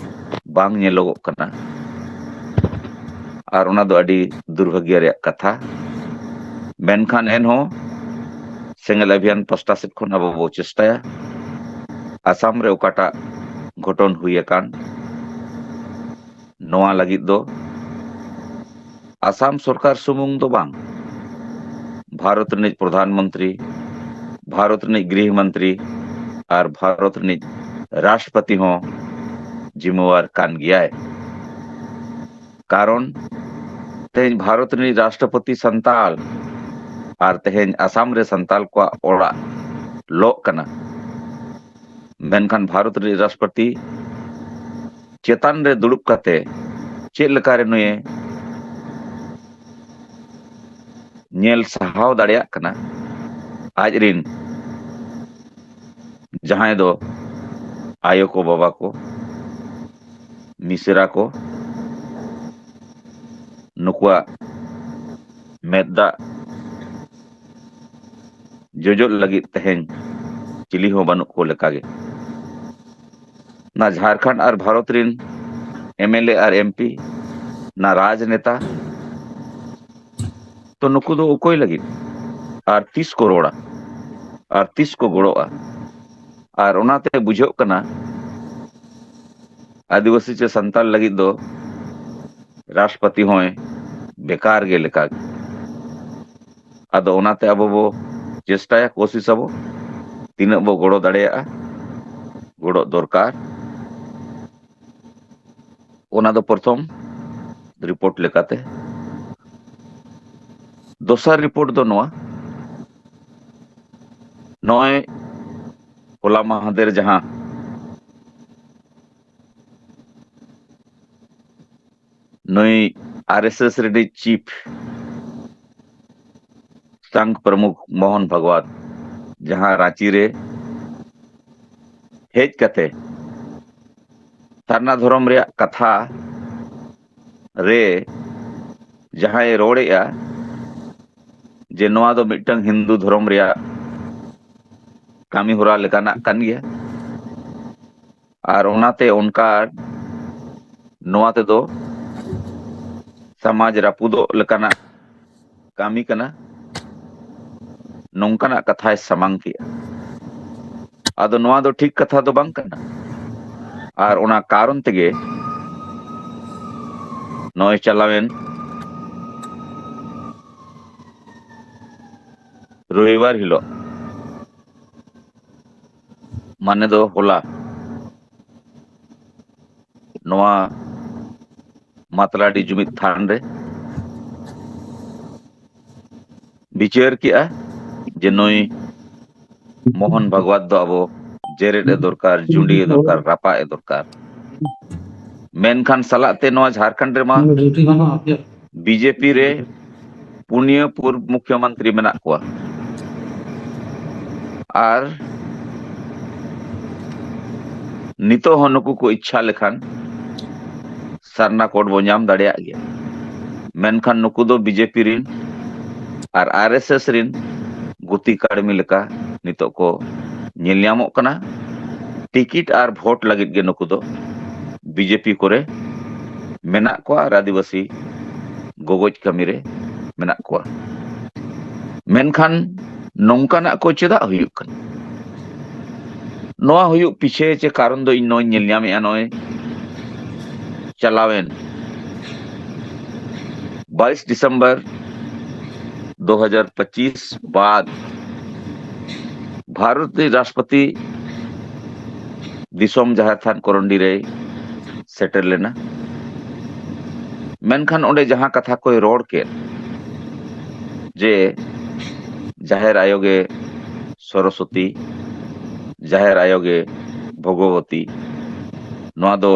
ᱵᱟᱝ ᱧᱮᱞᱚᱜᱚᱜ ᱠᱟᱱᱟ, ᱟᱨ ᱚᱱᱟ ᱫᱚ ᱟᱹᱰᱤ ᱫᱩᱨᱵᱷᱟᱜᱽᱭᱚ ᱨᱮᱭᱟᱜ ᱠᱟᱛᱷᱟ᱾ ᱢᱮᱱᱠᱷᱟᱱ ᱮᱱᱦᱚᱸ ᱥᱮᱸᱜᱮᱞ ᱚᱵᱷᱤᱭᱟᱱ ᱯᱟᱥᱴᱟ ᱥᱮᱫ ᱠᱷᱚᱱ ᱟᱵᱚ ᱵᱚ ᱪᱮᱥᱴᱟᱭᱟ, ᱟᱥᱟᱢ ᱨᱮ ᱚᱠᱟᱴᱟᱜ ᱜᱷᱚᱴᱚᱱ ᱦᱩᱭ ᱟᱠᱟᱱ, ᱱᱚᱣᱟ ᱞᱟᱹᱜᱤᱫ ᱫᱚ ᱟᱥᱟᱢ ᱥᱚᱨᱠᱟᱨ ᱥᱩᱢᱩᱝ ᱫᱚ ᱵᱟᱝ, ᱵᱷᱟᱨᱚᱛ ᱨᱤᱱᱤᱡ ᱯᱨᱚᱫᱷᱟᱱ ᱢᱚᱱᱛᱨᱤ, ᱵᱷᱟᱨᱚᱛ ᱨᱤᱱᱤᱡ ᱜᱨᱤᱦ ᱢᱚᱱᱛᱨᱤ ᱟᱨ ᱵᱷᱟᱨᱚᱛ ᱨᱤᱱᱤᱡ ᱨᱟᱥᱴᱨᱚᱯᱚᱛᱤ ᱦᱚᱸ ᱡᱤᱢᱟᱹᱣᱟᱨ ᱠᱟᱱ ᱜᱮᱭᱟᱭ᱾ ᱠᱟᱨᱚᱱ ᱛᱮᱦᱮᱧ ᱵᱷᱟᱨᱚᱛ ᱨᱤᱱᱤᱡ ᱨᱟᱥᱴᱨᱚᱯᱚᱛᱤ ᱥᱟᱱᱛᱟᱞ ᱟᱨ ᱛᱮᱦᱮᱧ ᱟᱥᱟᱢ ᱨᱮ ᱥᱟᱱᱛᱟᱞ ᱠᱚᱣᱟᱜ ᱚᱲᱟᱜ ᱞᱚᱜ ᱠᱟᱱᱟ, ᱢᱮᱱᱠᱷᱟᱱ ᱵᱷᱟᱨᱚᱛ ᱨᱤᱱᱤᱡ ᱨᱟᱥᱴᱨᱚᱯᱚᱛᱤ ᱪᱮᱛᱟᱱ ᱨᱮ ᱫᱩᱲᱩᱵ ᱠᱟᱛᱮ ᱪᱮᱫ ᱞᱮᱠᱟᱨᱮ ᱱᱩᱭᱮ ᱧᱮᱞ ᱥᱟᱦᱟᱣ ᱫᱟᱲᱮᱭᱟᱜ ᱠᱟᱱᱟ ᱟᱡ ᱨᱤᱱ ᱡᱟᱦᱟᱸᱭ ᱫᱚ ᱟᱭᱳ ᱠᱚ, ᱵᱟᱵᱟ ᱠᱚ, ᱢᱤᱥᱨᱟ ᱠᱚ, ᱱᱩᱠᱩᱣᱟᱜ ᱢᱮᱫ ᱫᱟᱜ ᱡᱚᱡᱚᱜ ᱞᱟᱹᱜᱤᱫ ᱛᱮᱦᱮᱧ ᱪᱤᱞᱤ ᱦᱚᱸ ᱵᱟᱹᱱᱩᱜ ᱠᱚ ᱞᱮᱠᱟᱜᱮ᱾ ᱚᱱᱟ ᱡᱷᱟᱲᱠᱷᱚᱸᱰ ᱟᱨ ᱵᱷᱟᱨᱚᱛ ᱨᱤᱱ M L A R M P ᱱᱟ ᱨᱟᱡᱽᱱᱮᱛᱟ, ᱛᱚ ᱱᱩᱠᱩ ᱫᱚ ᱚᱠᱚᱭ ᱞᱟᱹᱜᱤᱫ ᱟᱨ ᱛᱤᱥ ᱠᱚ ᱨᱚᱲᱟ ᱟᱨ ᱛᱤᱥ ᱠᱚ ᱜᱚᱲᱚᱜᱼᱟ? ᱟᱨ ᱚᱱᱟᱛᱮ ᱵᱩᱡᱷᱟᱹᱜ ᱠᱟᱱᱟ, ᱟᱹᱫᱤᱵᱟᱹᱥᱤ ᱪᱮ ᱥᱟᱱᱛᱟᱲ ᱞᱟᱹᱜᱤᱫ ᱫᱚ ᱨᱟᱥᱴᱨᱚᱯᱚᱛᱤ ᱦᱚᱸᱭ ᱵᱮᱠᱟᱨ ᱜᱮ ᱞᱮᱠᱟ᱾ ᱟᱫᱚ ᱚᱱᱟᱛᱮ ᱟᱵᱚ ᱵᱚ ᱪᱮᱥᱴᱟᱭᱟ, ᱠᱳᱥᱤᱥ ᱟᱵᱚ, ᱛᱤᱱᱟᱹᱜ ᱵᱚ ᱜᱚᱲᱚ ᱫᱟᱲᱮᱭᱟᱜᱼᱟ, ᱜᱚᱲᱚ ᱫᱚᱨᱠᱟᱨ᱾ ᱚᱱᱟ ᱫᱚ ᱯᱨᱚᱛᱷᱚᱢ ᱨᱤᱯᱳᱨᱴ ᱞᱮᱠᱟᱛᱮ᱾ ᱫᱚᱥᱟᱨ ᱨᱤᱯᱳᱨᱴ ᱫᱚ ᱱᱚᱣᱟ, ᱱᱚᱜᱼᱚᱭ ᱦᱚᱞᱟ ᱢᱟᱦᱫᱮᱨ ᱡᱟᱦᱟᱸ ᱱᱩᱭ ᱟᱨ ᱮᱥ ᱮᱥ ᱨᱤᱱᱤᱡ ᱪᱤᱯ ᱥᱟᱝ ᱯᱨᱚᱢᱩᱠᱷ ᱢᱳᱦᱚᱱ ᱵᱷᱟᱜᱽᱣᱟᱛ ᱡᱟᱦᱟᱸ ᱨᱟᱸᱪᱤ ᱨᱮ ᱦᱮᱡ ᱠᱟᱛᱮ ᱥᱟᱨᱱᱟ ᱫᱷᱚᱨᱚᱢ ᱨᱮᱭᱟᱜ ᱠᱟᱛᱷᱟ ᱨᱮ ᱡᱟᱦᱟᱸᱭ ᱨᱚᱲᱮᱜᱼᱟ ᱡᱮ ᱱᱚᱣᱟ ᱫᱚ ᱢᱤᱫᱴᱟᱝ ᱦᱤᱱᱫᱩ ᱫᱷᱚᱨᱚᱢ ᱨᱮᱭᱟᱜ ᱠᱟᱹᱢᱤ ᱦᱚᱨᱟ ᱞᱮᱠᱟᱱᱟᱜ ᱠᱟᱱ ᱜᱮᱭᱟ, ᱟᱨ ᱚᱱᱟᱛᱮ ᱚᱱᱠᱟ ᱱᱚᱣᱟ ᱛᱮᱫᱚ ᱥᱚᱢᱟᱡᱽ ᱨᱟᱹᱯᱩᱫᱚᱜ ᱞᱮᱠᱟᱱᱟᱜ ᱠᱟᱹᱢᱤ ᱠᱟᱱᱟ, ᱱᱚᱝᱠᱟᱱᱟᱜ ᱠᱟᱛᱷᱟᱭ ᱥᱟᱢᱟᱝ ᱠᱮᱜᱼᱟ᱾ ᱟᱫᱚ ᱱᱚᱣᱟ ᱫᱚ ᱴᱷᱤᱠ ᱠᱟᱛᱷᱟ ᱫᱚ ᱵᱟᱝ ᱠᱟᱱᱟ, ᱟᱨ ᱚᱱᱟ ᱠᱟᱨᱚᱱ ᱛᱮᱜᱮ ᱱᱚᱜᱼᱚᱭ ᱪᱟᱞᱟᱣᱮᱱ ᱨᱚᱵᱤᱵᱟᱨ ᱦᱤᱞᱳᱜ, ᱢᱟᱱᱮ ᱫᱚ ᱦᱚᱞᱟ, ᱱᱚᱣᱟ ᱢᱟᱛᱞᱟᱰᱤ ᱡᱩᱢᱤᱫ ᱛᱷᱟᱱ ᱨᱮ ᱵᱤᱪᱟᱹᱨ ᱠᱮᱜᱼᱟ ᱡᱮ ᱱᱩᱭ ᱢᱳᱦᱚᱱ ᱵᱷᱟᱜᱽᱣᱟᱛ ᱫᱚ ᱟᱵᱚ ᱡᱮᱨᱮᱫ ᱮ ᱫᱚᱨᱠᱟᱨ, ᱡᱩᱸᱰᱤ ᱮ ᱫᱚᱨᱠᱟᱨ, ᱨᱟᱯᱟᱜ ᱮ ᱫᱚᱨᱠᱟᱨ᱾ ᱢᱮᱱᱠᱷᱟᱱ ᱥᱟᱞᱟᱜ ᱛᱮ ᱱᱚᱣᱟ ᱡᱷᱟᱲᱠᱷᱚᱸᱰ ᱨᱮᱢᱟ ᱵᱤ ᱡᱮ ᱯᱤ ᱨᱮ ᱯᱩᱱᱭᱟᱹ ᱯᱩᱨᱵ ᱢᱩᱠᱷᱭᱚᱢᱚᱱᱛᱨᱤ ᱢᱮᱱᱟᱜ ᱠᱚᱣᱟ, ᱟᱨ ᱱᱤᱛᱚᱜ ᱦᱚᱸ ᱱᱩᱠᱩ ᱠᱚ ᱤᱪᱪᱷᱟ ᱞᱮᱠᱷᱟᱱ ᱥᱟᱨᱱᱟ ᱠᱳᱰ ᱵᱚ ᱧᱟᱢ ᱫᱟᱲᱮᱭᱟᱜ ᱜᱮᱭᱟ᱾ ᱢᱮᱱᱠᱷᱟᱱ ᱱᱩᱠᱩ ᱫᱚ ᱵᱤ ᱡᱮ ᱯᱤ ᱨᱤᱱ ᱟᱨ ᱟᱨ ᱮᱥ ᱮᱥ ᱨᱤᱱ ᱜᱩᱛᱤ ᱠᱟᱹᱲᱢᱤ ᱞᱮᱠᱟ ᱱᱤᱛᱚᱜ ᱠᱚ ᱧᱮᱞ ᱧᱟᱢᱚᱜ ᱠᱟᱱᱟ᱾ ᱴᱤᱠᱤᱴ ᱟᱨ ᱵᱷᱳᱴ ᱞᱟᱹᱜᱤᱫ ᱜᱮ ᱱᱩᱠᱩ ᱫᱚ ᱵᱤ ᱡᱮ ᱯᱤ ᱠᱚᱨᱮ ᱢᱮᱱᱟᱜ ᱠᱚᱣᱟ ᱟᱨ ᱟᱹᱫᱤᱵᱟᱹᱥᱤ ᱜᱚᱜᱚᱡ ᱠᱟᱹᱢᱤ ᱨᱮ ᱢᱮᱱᱟᱜ ᱠᱚᱣᱟ᱾ ᱢᱮᱱᱠᱷᱟᱱ ᱱᱚᱝᱠᱟᱱᱟᱜ ᱠᱚ ᱪᱮᱫᱟᱜ ᱦᱩᱭᱩᱜ ᱠᱟᱱᱟ? ᱱᱚᱣᱟ ᱦᱩᱭᱩᱜ ᱯᱤᱪᱷᱮ ᱪᱮ ᱠᱟᱨᱚᱱ ᱫᱚ ᱤᱧ ᱱᱚᱣᱟᱧ ᱧᱮᱞ ᱧᱟᱢᱮᱫᱼᱟ, ᱱᱚᱜᱼᱚᱭ ᱪᱟᱞᱟᱣᱮᱱ ᱵᱟᱭᱤᱥ ᱰᱤᱥᱮᱢᱵᱚᱨ ᱫᱩ ᱦᱟᱡᱟᱨ ᱯᱚᱸᱪᱤᱥ ᱵᱟᱫ ᱵᱷᱟᱨᱚᱛ ᱨᱤᱱᱤᱡ ᱨᱟᱥᱴᱨᱚᱯᱚᱛᱤ ᱫᱤᱥᱚᱢ ᱡᱟᱦᱮᱨ ᱛᱷᱟᱱ ᱠᱚᱨᱚᱱᱰᱤ ᱨᱮᱭ ᱥᱮᱴᱮᱨ ᱞᱮᱱᱟ᱾ ᱢᱮᱱᱠᱷᱟᱱ ᱚᱸᱰᱮ ᱡᱟᱦᱟᱸ ᱠᱟᱛᱷᱟ ᱠᱚᱭ ᱨᱚᱲ ᱠᱮᱫ, ᱡᱮ ᱡᱟᱦᱮᱨ ᱟᱭᱳ ᱜᱮ ᱥᱚᱨᱚᱥᱚᱛᱤ, ᱡᱟᱦᱮᱨ ᱟᱭᱳ ᱜᱮ ᱵᱷᱚᱜᱚᱵᱚᱛᱤ, ᱱᱚᱣᱟ ᱫᱚ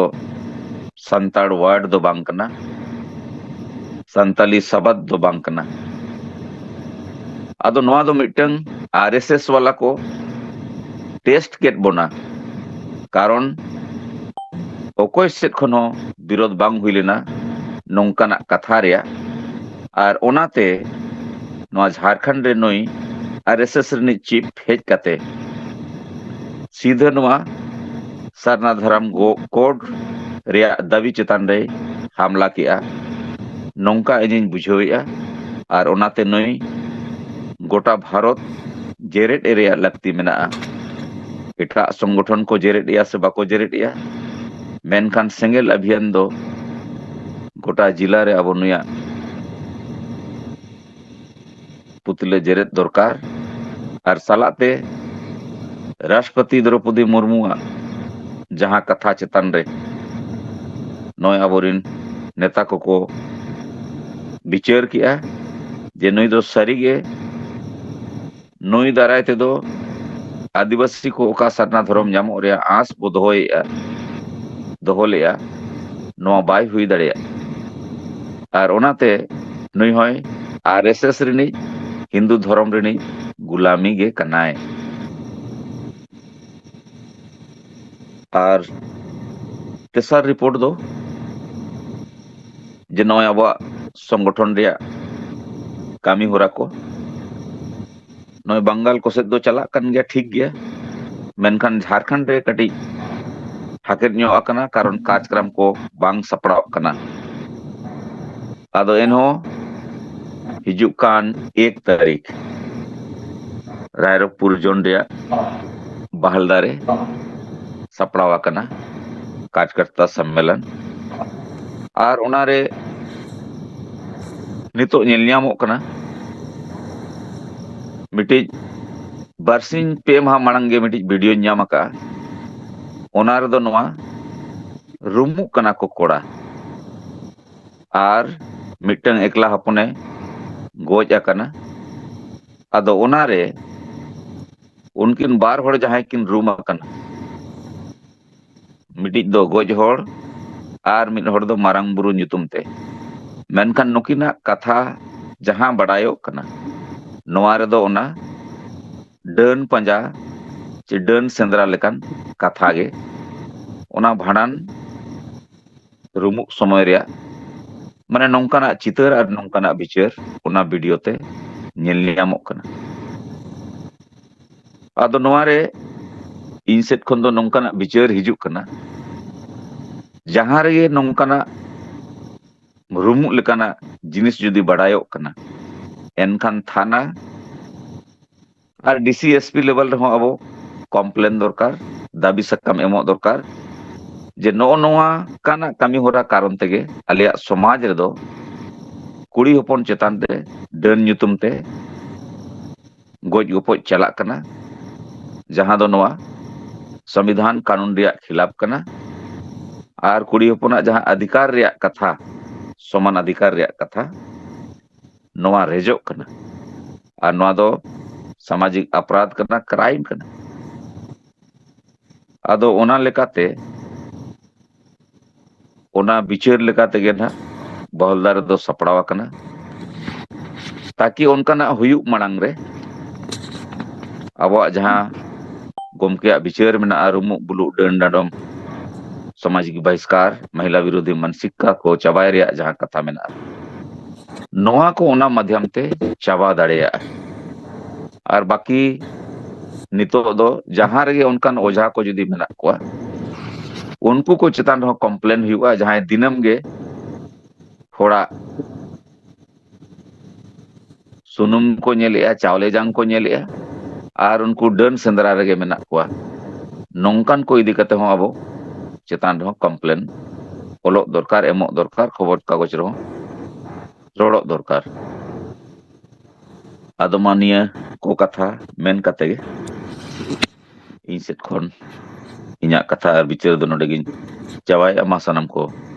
ᱥᱟᱱᱛᱟᱲ ᱣᱟᱨᱰ ᱫᱚ ᱵᱟᱝ ᱠᱟᱱᱟ, ᱥᱟᱱᱛᱟᱞᱤ ᱥᱟᱵᱟᱫ ᱫᱚ ᱵᱟᱝ ᱠᱟᱱᱟ᱾ ᱟᱫᱚ ᱱᱚᱣᱟ ᱫᱚ ᱢᱤᱫᱴᱟᱝ ᱟᱨ ᱮᱥ ᱮᱥ ᱣᱟᱞᱟ ᱠᱚ ᱴᱮᱥᱴ ᱠᱮᱫ ᱵᱚᱱᱟ, ᱠᱟᱨᱚᱱ ᱚᱠᱚᱭ ᱥᱮᱫ ᱠᱷᱚᱱ ᱦᱚᱸ ᱵᱤᱨᱳᱫᱷ ᱵᱟᱝ ᱦᱩᱭ ᱞᱮᱱᱟ ᱱᱚᱝᱠᱟᱱᱟᱜ ᱠᱟᱛᱷᱟ ᱨᱮᱭᱟᱜ᱾ ᱟᱨ ᱚᱱᱟᱛᱮ ᱱᱚᱣᱟ ᱡᱷᱟᱲᱠᱷᱚᱸᱰ ᱨᱮ ᱱᱩᱭ ᱟᱨ ᱮᱥ ᱮᱥ ᱨᱤᱱᱤᱡ ᱪᱤᱯ ᱦᱮᱡ ᱠᱟᱛᱮ ᱥᱤᱫᱷᱟᱹ ᱱᱚᱣᱟ ᱥᱟᱨᱱᱟ ᱫᱷᱚᱨᱚᱢ ᱜᱚ-, ᱠᱳᱰ ᱨᱮᱭᱟᱜ ᱫᱟᱹᱵᱤ ᱪᱮᱛᱟᱱ ᱨᱮᱭ ᱦᱟᱢᱞᱟ ᱠᱮᱜᱼᱟ, ᱱᱚᱝᱠᱟ ᱤᱧᱤᱧ ᱵᱩᱡᱷᱟᱹᱣᱮᱫᱼᱟ᱾ ᱟᱨ ᱚᱱᱟᱛᱮ ᱱᱩᱭ ᱜᱚᱴᱟ ᱵᱷᱟᱨᱚᱛ ᱡᱮᱨᱮᱫ ᱮ ᱨᱮᱭᱟᱜ ᱞᱟᱹᱠᱛᱤ ᱢᱮᱱᱟᱜᱼᱟ᱾ ᱮᱴᱟᱜ ᱥᱚᱝᱜᱚᱴᱷᱚᱱ ᱠᱚ ᱡᱮᱨᱮᱫ ᱮᱭᱟ ᱥᱮ ᱵᱟᱠᱚ ᱡᱮᱨᱮᱫ ᱮᱭᱟ, ᱢᱮᱱᱠᱷᱟᱱ ᱥᱮᱸᱜᱮᱞ ᱚᱵᱷᱤᱭᱟᱱ ᱫᱚ ᱜᱚᱴᱟ ᱡᱤᱞᱟ ᱨᱮ ᱟᱵᱚ ᱱᱩᱭᱟᱜ ᱯᱩᱛᱞᱟᱹ ᱡᱮᱨᱮᱫ ᱫᱚᱨᱠᱟᱨ᱾ ᱟᱨ ᱥᱟᱞᱟᱜ ᱛᱮ ᱨᱟᱥᱴᱨᱚᱯᱚᱛᱤ ᱫᱨᱚᱯᱚᱫᱤ ᱢᱩᱨᱢᱩᱣᱟᱜ ᱡᱟᱦᱟᱸ ᱠᱟᱛᱷᱟ ᱪᱮᱛᱟᱱ ᱨᱮ ᱱᱚᱜᱼᱚᱭ ᱟᱵᱚᱨᱮᱱ ᱱᱮᱛᱟ ᱠᱚᱠᱚ ᱵᱤᱪᱟᱹᱨ ᱠᱮᱜᱼᱟ ᱡᱮ ᱱᱩᱭ ᱫᱚ ᱥᱟᱹᱨᱤᱜᱮ ᱱᱩᱭ ᱫᱟᱨᱟᱭ ᱛᱮᱫᱚ ᱟᱹᱫᱤᱵᱟᱹᱥᱤ ᱠᱚ ᱚᱠᱟ ᱥᱟᱨᱱᱟ ᱫᱷᱚᱨᱚᱢ ᱧᱟᱢᱚᱜ ᱨᱮᱭᱟᱜ ᱟᱸᱥ ᱵᱚ ᱫᱚᱦᱚᱭᱮᱫᱼᱟ, ᱫᱚᱦᱚ ᱞᱮᱜᱼᱟ, ᱱᱚᱣᱟ ᱵᱟᱭ ᱦᱩᱭ ᱫᱟᱲᱮᱭᱟᱜᱼᱟ᱾ ᱟᱨ ᱚᱱᱟᱛᱮ ᱱᱩᱭ ᱦᱚᱸᱭ ᱟᱨ ᱮᱥ ᱮᱥ ᱨᱤᱱᱤᱡ, ᱦᱤᱱᱫᱩ ᱫᱷᱚᱨᱚᱢ ᱨᱤᱱᱤᱡ ᱜᱩᱞᱟᱢᱤ ᱜᱮ ᱠᱟᱱᱟᱭ᱾ ᱟᱨ ᱛᱮᱥᱟᱨ ᱨᱤᱯᱳᱨᱴ ᱫᱚ ᱡᱮ ᱱᱚᱜᱼᱚᱭ ᱟᱵᱚᱣᱟᱜ ᱥᱚᱝᱜᱚᱴᱷᱚᱱ ᱨᱮᱭᱟᱜ ᱠᱟᱹᱢᱤ ᱦᱚᱨᱟ ᱠᱚ ᱱᱚᱜᱼᱚᱭ ᱵᱟᱝᱜᱟᱞ ᱠᱚ ᱥᱮᱫ ᱫᱚ ᱪᱟᱞᱟᱜ ᱠᱟᱱ ᱜᱮᱭᱟ, ᱴᱷᱤᱠ ᱜᱮᱭᱟ, ᱢᱮᱱᱠᱷᱟᱱ ᱡᱷᱟᱲᱠᱷᱚᱸᱰ ᱨᱮ ᱠᱟᱹᱴᱤᱡ ᱦᱟᱠᱮᱛ ᱧᱚᱜ ᱟᱠᱟᱱᱟ, ᱠᱟᱨᱚᱱ ᱠᱟᱨᱡᱽᱠᱨᱚᱢ ᱠᱚ ᱵᱟᱝ ᱥᱟᱯᱲᱟᱣᱚᱜ ᱠᱟᱱᱟ᱾ ᱟᱫᱚ ᱮᱱᱦᱚᱸ ᱦᱤᱡᱩᱜ ᱠᱟᱱ ᱮᱠ ᱛᱟᱹᱨᱤᱠᱷ ᱨᱟᱭᱨᱚᱝᱯᱩᱨ ᱡᱳᱱ ᱨᱮᱭᱟᱜ ᱵᱟᱦᱟᱞᱫᱟ ᱨᱮ ᱥᱟᱯᱲᱟᱣ ᱟᱠᱟᱱᱟ ᱠᱟᱨᱡᱽᱠᱚᱨᱛᱟ ᱥᱚᱢᱢᱮᱞᱚᱱ᱾ ᱟᱨ ᱚᱱᱟᱨᱮ ᱱᱤᱛᱚᱜ ᱧᱮᱞ ᱧᱟᱢᱚᱜ ᱠᱟᱱᱟ, ᱢᱤᱫᱴᱤᱡ ᱵᱟᱨᱥᱤᱧ ᱯᱮ ᱢᱟᱦᱟ ᱢᱟᱲᱟᱝ ᱜᱮ ᱢᱤᱫᱴᱤᱡ ᱵᱷᱤᱰᱤᱭᱳᱧ ᱧᱟᱢ ᱟᱠᱟᱫᱼᱟ᱾ ᱚᱱᱟ ᱨᱮᱫᱚ ᱱᱚᱣᱟ ᱨᱩᱢᱩᱜ ᱠᱟᱱᱟ ᱠᱚ ᱠᱚᱲᱟ, ᱟᱨ ᱢᱤᱫᱴᱟᱝ ᱮᱠᱞᱟ ᱦᱚᱯᱚᱱᱮ ᱜᱚᱡ ᱟᱠᱟᱱᱟ᱾ ᱟᱫᱚ ᱚᱱᱟᱨᱮ ᱩᱱᱠᱤᱱ ᱵᱟᱨ ᱦᱚᱲ ᱡᱟᱦᱟᱸᱭ ᱠᱤᱱ ᱨᱩᱢ ᱟᱠᱟᱱᱟ, ᱢᱤᱫᱴᱤᱡ ᱫᱚ ᱜᱚᱡ ᱦᱚᱲ ᱟᱨ ᱢᱤᱫ ᱦᱚᱲ ᱫᱚ ᱢᱟᱨᱟᱝ ᱵᱩᱨᱩ ᱧᱩᱛᱩᱢ ᱛᱮ᱾ ᱢᱮᱱᱠᱷᱟᱱ ᱱᱩᱠᱤᱱᱟᱜ ᱠᱟᱛᱷᱟ ᱡᱟᱦᱟᱸ ᱵᱟᱰᱟᱭᱚᱜ ᱠᱟᱱᱟ, ᱱᱚᱣᱟ ᱨᱮᱫᱚ ᱚᱱᱟ ᱰᱟᱹᱱ ᱯᱟᱸᱡᱟ ᱪᱮ ᱰᱟᱹᱱ ᱥᱮᱸᱫᱽᱨᱟ ᱞᱮᱠᱟᱱ ᱠᱟᱛᱷᱟ ᱜᱮ ᱚᱱᱟ ᱵᱷᱟᱸᱰᱟᱱ ᱨᱩᱢᱩᱜ ᱥᱚᱢᱚᱭ ᱨᱮᱭᱟᱜ, ᱢᱟᱱᱮ, ᱱᱚᱝᱠᱟᱱᱟᱜ ᱪᱤᱛᱟᱹᱨ ᱟᱨ ᱱᱚᱝᱠᱟᱱᱟᱜ ᱵᱤᱪᱟᱹᱨ ᱚᱱᱟ ᱵᱷᱤᱰᱤᱭᱳ ᱛᱮ ᱧᱮᱞ ᱧᱟᱢᱚᱜ ᱠᱟᱱᱟ᱾ ᱟᱫᱚ ᱱᱚᱣᱟ ᱨᱮ ᱤᱧ ᱥᱮᱫ ᱠᱷᱚᱱ ᱫᱚ ᱱᱚᱝᱠᱟᱱᱟᱜ ᱵᱤᱪᱟᱹᱨ ᱦᱤᱡᱩᱜ ᱠᱟᱱᱟ, ᱡᱟᱦᱟᱸ ᱨᱮᱜᱮ ᱱᱚᱝᱠᱟᱱᱟᱜ ᱨᱩᱢᱩᱜ ᱞᱮᱠᱟᱱᱟᱜ ᱡᱤᱱᱤᱥ ᱡᱩᱫᱤ ᱵᱟᱰᱟᱭᱚᱜ ᱠᱟᱱᱟ, ᱮᱱᱠᱷᱟᱱ ᱛᱷᱟᱱᱟ ᱟᱨ ᱰᱤ ᱥᱤ, ᱮᱥ ᱯᱤ ᱞᱮᱵᱮᱞ ᱨᱮᱦᱚᱸ ᱟᱵᱚ ᱠᱚᱢᱯᱞᱮᱱ ᱫᱚᱨᱠᱟᱨ, ᱫᱟᱹᱵᱤ ᱥᱟᱠᱟᱢ ᱮᱢᱚᱜ ᱫᱚᱨᱠᱟᱨ, ᱡᱮ ᱱᱚᱜᱼᱚ ᱱᱚᱣᱟ ᱠᱟᱱᱟᱜ ᱠᱟᱹᱢᱤ ᱦᱚᱨᱟ ᱠᱟᱨᱚᱱ ᱛᱮᱜᱮ ᱟᱞᱮᱭᱟᱜ ᱥᱚᱢᱟᱡᱽ ᱨᱮᱫᱚ ᱠᱩᱲᱤ ᱦᱚᱯᱚᱱ ᱪᱮᱛᱟᱱ ᱨᱮ ᱰᱟᱹᱱ ᱧᱩᱛᱩᱢ ᱛᱮ ᱜᱚᱡ ᱜᱚᱯᱚᱡ ᱪᱟᱞᱟᱜ ᱠᱟᱱᱟ, ᱡᱟᱦᱟᱸ ᱫᱚ ᱱᱚᱣᱟ ᱥᱚᱝᱵᱤᱫᱷᱟᱱ ᱠᱟᱹᱱᱩᱱ ᱨᱮᱭᱟᱜ ᱠᱷᱤᱞᱟᱯ ᱠᱟᱱᱟ᱾ ᱟᱨ ᱠᱩᱲᱤ ᱦᱚᱯᱚᱱᱟᱜ ᱡᱟᱦᱟᱸ ᱚᱫᱷᱤᱠᱟᱨ ᱨᱮᱭᱟᱜ ᱠᱟᱛᱷᱟ, ᱥᱚᱢᱟᱱ ᱚᱫᱷᱤᱠᱟᱨ ᱨᱮᱭᱟᱜ ᱠᱟᱛᱷᱟ, ᱱᱚᱣᱟ ᱨᱮᱡᱚᱜ ᱠᱟᱱᱟ᱾ ᱟᱨ ᱱᱚᱣᱟ ᱫᱚ ᱥᱟᱢᱟᱡᱤᱠ ᱚᱯᱨᱟᱫᱷ ᱠᱟᱱᱟ, ᱠᱨᱟᱭᱤᱢ ᱠᱟᱱᱟ᱾ ᱟᱫᱚ ᱚᱱᱟ ᱞᱮᱠᱟᱛᱮ ᱚᱱᱟ ᱵᱤᱪᱟᱹᱨ ᱞᱮᱠᱟ ᱛᱮᱜᱮ ᱱᱟᱦᱟᱜ ᱵᱟᱦᱚᱞᱫᱟ ᱨᱮᱫᱚ ᱥᱟᱯᱲᱟᱣ ᱟᱠᱟᱱᱟ, ᱛᱟᱠᱤ ᱚᱱᱠᱟᱱᱟᱜ ᱦᱩᱭᱩᱜ ᱢᱟᱲᱟᱝ ᱨᱮ ᱟᱵᱚᱣᱟᱜ ᱡᱟᱦᱟᱸ ᱜᱚᱢᱠᱮᱭᱟᱜ ᱵᱤᱪᱟᱹᱨ ᱢᱮᱱᱟᱜᱼᱟ, ᱨᱩᱢᱩᱜ ᱵᱩᱞᱩᱜ ᱰᱟᱹᱱ ᱰᱟᱸᱰᱚᱢ, ᱥᱟᱢᱟᱡᱤᱠ ᱵᱟᱦᱤᱥᱠᱟᱨ, ᱢᱚᱦᱤᱞᱟ ᱵᱤᱨᱳᱫᱷᱤ ᱢᱟᱱᱥᱤᱠᱟ ᱠᱚ ᱪᱟᱵᱟᱭ ᱨᱮᱭᱟᱜ ᱡᱟᱦᱟᱸ ᱠᱟᱛᱷᱟ ᱢᱮᱱᱟᱜᱼᱟ, ᱱᱚᱣᱟ ᱠᱚ ᱚᱱᱟ ᱢᱟᱫᱽᱫᱷᱚᱢ ᱛᱮ ᱪᱟᱵᱟ ᱫᱟᱲᱮᱭᱟᱜᱼᱟ᱾ ᱟᱨ ᱵᱟᱹᱠᱤ ᱱᱤᱛᱚᱜ ᱫᱚ ᱡᱟᱦᱟᱸ ᱨᱮᱜᱮ ᱚᱱᱠᱟᱱ ᱚᱡᱷᱟ ᱠᱚ ᱡᱩᱫᱤ ᱢᱮᱱᱟᱜ ᱠᱚᱣᱟ, ᱩᱱᱠᱩ ᱠᱚ ᱪᱮᱛᱟᱱ ᱨᱮᱦᱚᱸ ᱠᱚᱢᱯᱞᱮᱱ ᱦᱩᱭᱩᱜᱼᱟ, ᱡᱟᱦᱟᱸᱭ ᱫᱤᱱᱟᱹᱢ ᱜᱮ ᱦᱚᱲᱟᱜ ᱥᱩᱱᱩᱢ ᱠᱚ ᱧᱮᱞᱮᱜᱼᱟ, ᱪᱟᱣᱞᱮ ᱡᱟᱝ ᱠᱚ ᱧᱮᱞᱮᱜᱼᱟ, ᱟᱨ ᱩᱱᱠᱩ ᱰᱟᱹᱱ ᱥᱮᱸᱫᱽᱨᱟ ᱨᱮᱜᱮ ᱢᱮᱱᱟᱜ ᱠᱚᱣᱟ᱾ ᱱᱚᱝᱠᱟᱱ ᱠᱚ ᱤᱫᱤ ᱠᱟᱛᱮ ᱦᱚᱸ ᱟᱵᱚ ᱪᱮᱛᱟᱱ ᱨᱮᱦᱚᱸ ᱠᱚᱢᱯᱞᱮᱱ ᱚᱞᱚᱜ ᱫᱚᱨᱠᱟᱨ, ᱮᱢᱚᱜ ᱫᱚᱨᱠᱟᱨ, ᱠᱷᱚᱵᱚᱨ ᱠᱟᱜᱚᱡᱽ ᱨᱮᱦᱚᱸ ᱨᱚᱲᱚᱜ ᱫᱚᱨᱠᱟᱨ᱾ ᱟᱫᱚ ᱢᱟ ᱱᱤᱭᱟᱹ ᱠᱚ ᱠᱟᱛᱷᱟ ᱢᱮᱱ ᱠᱟᱛᱮ ᱜᱮ ᱤᱧ ᱥᱮᱫ ᱠᱷᱚᱱ ᱤᱧᱟᱹᱜ ᱠᱟᱛᱷᱟ ᱟᱨ ᱵᱤᱪᱟᱹᱨ ᱫᱚ ᱱᱚᱰᱮ ᱜᱤᱧ ᱪᱟᱵᱟᱭᱮᱫᱼᱟ᱾ ᱢᱟ ᱥᱟᱱᱟᱢ ᱠᱚ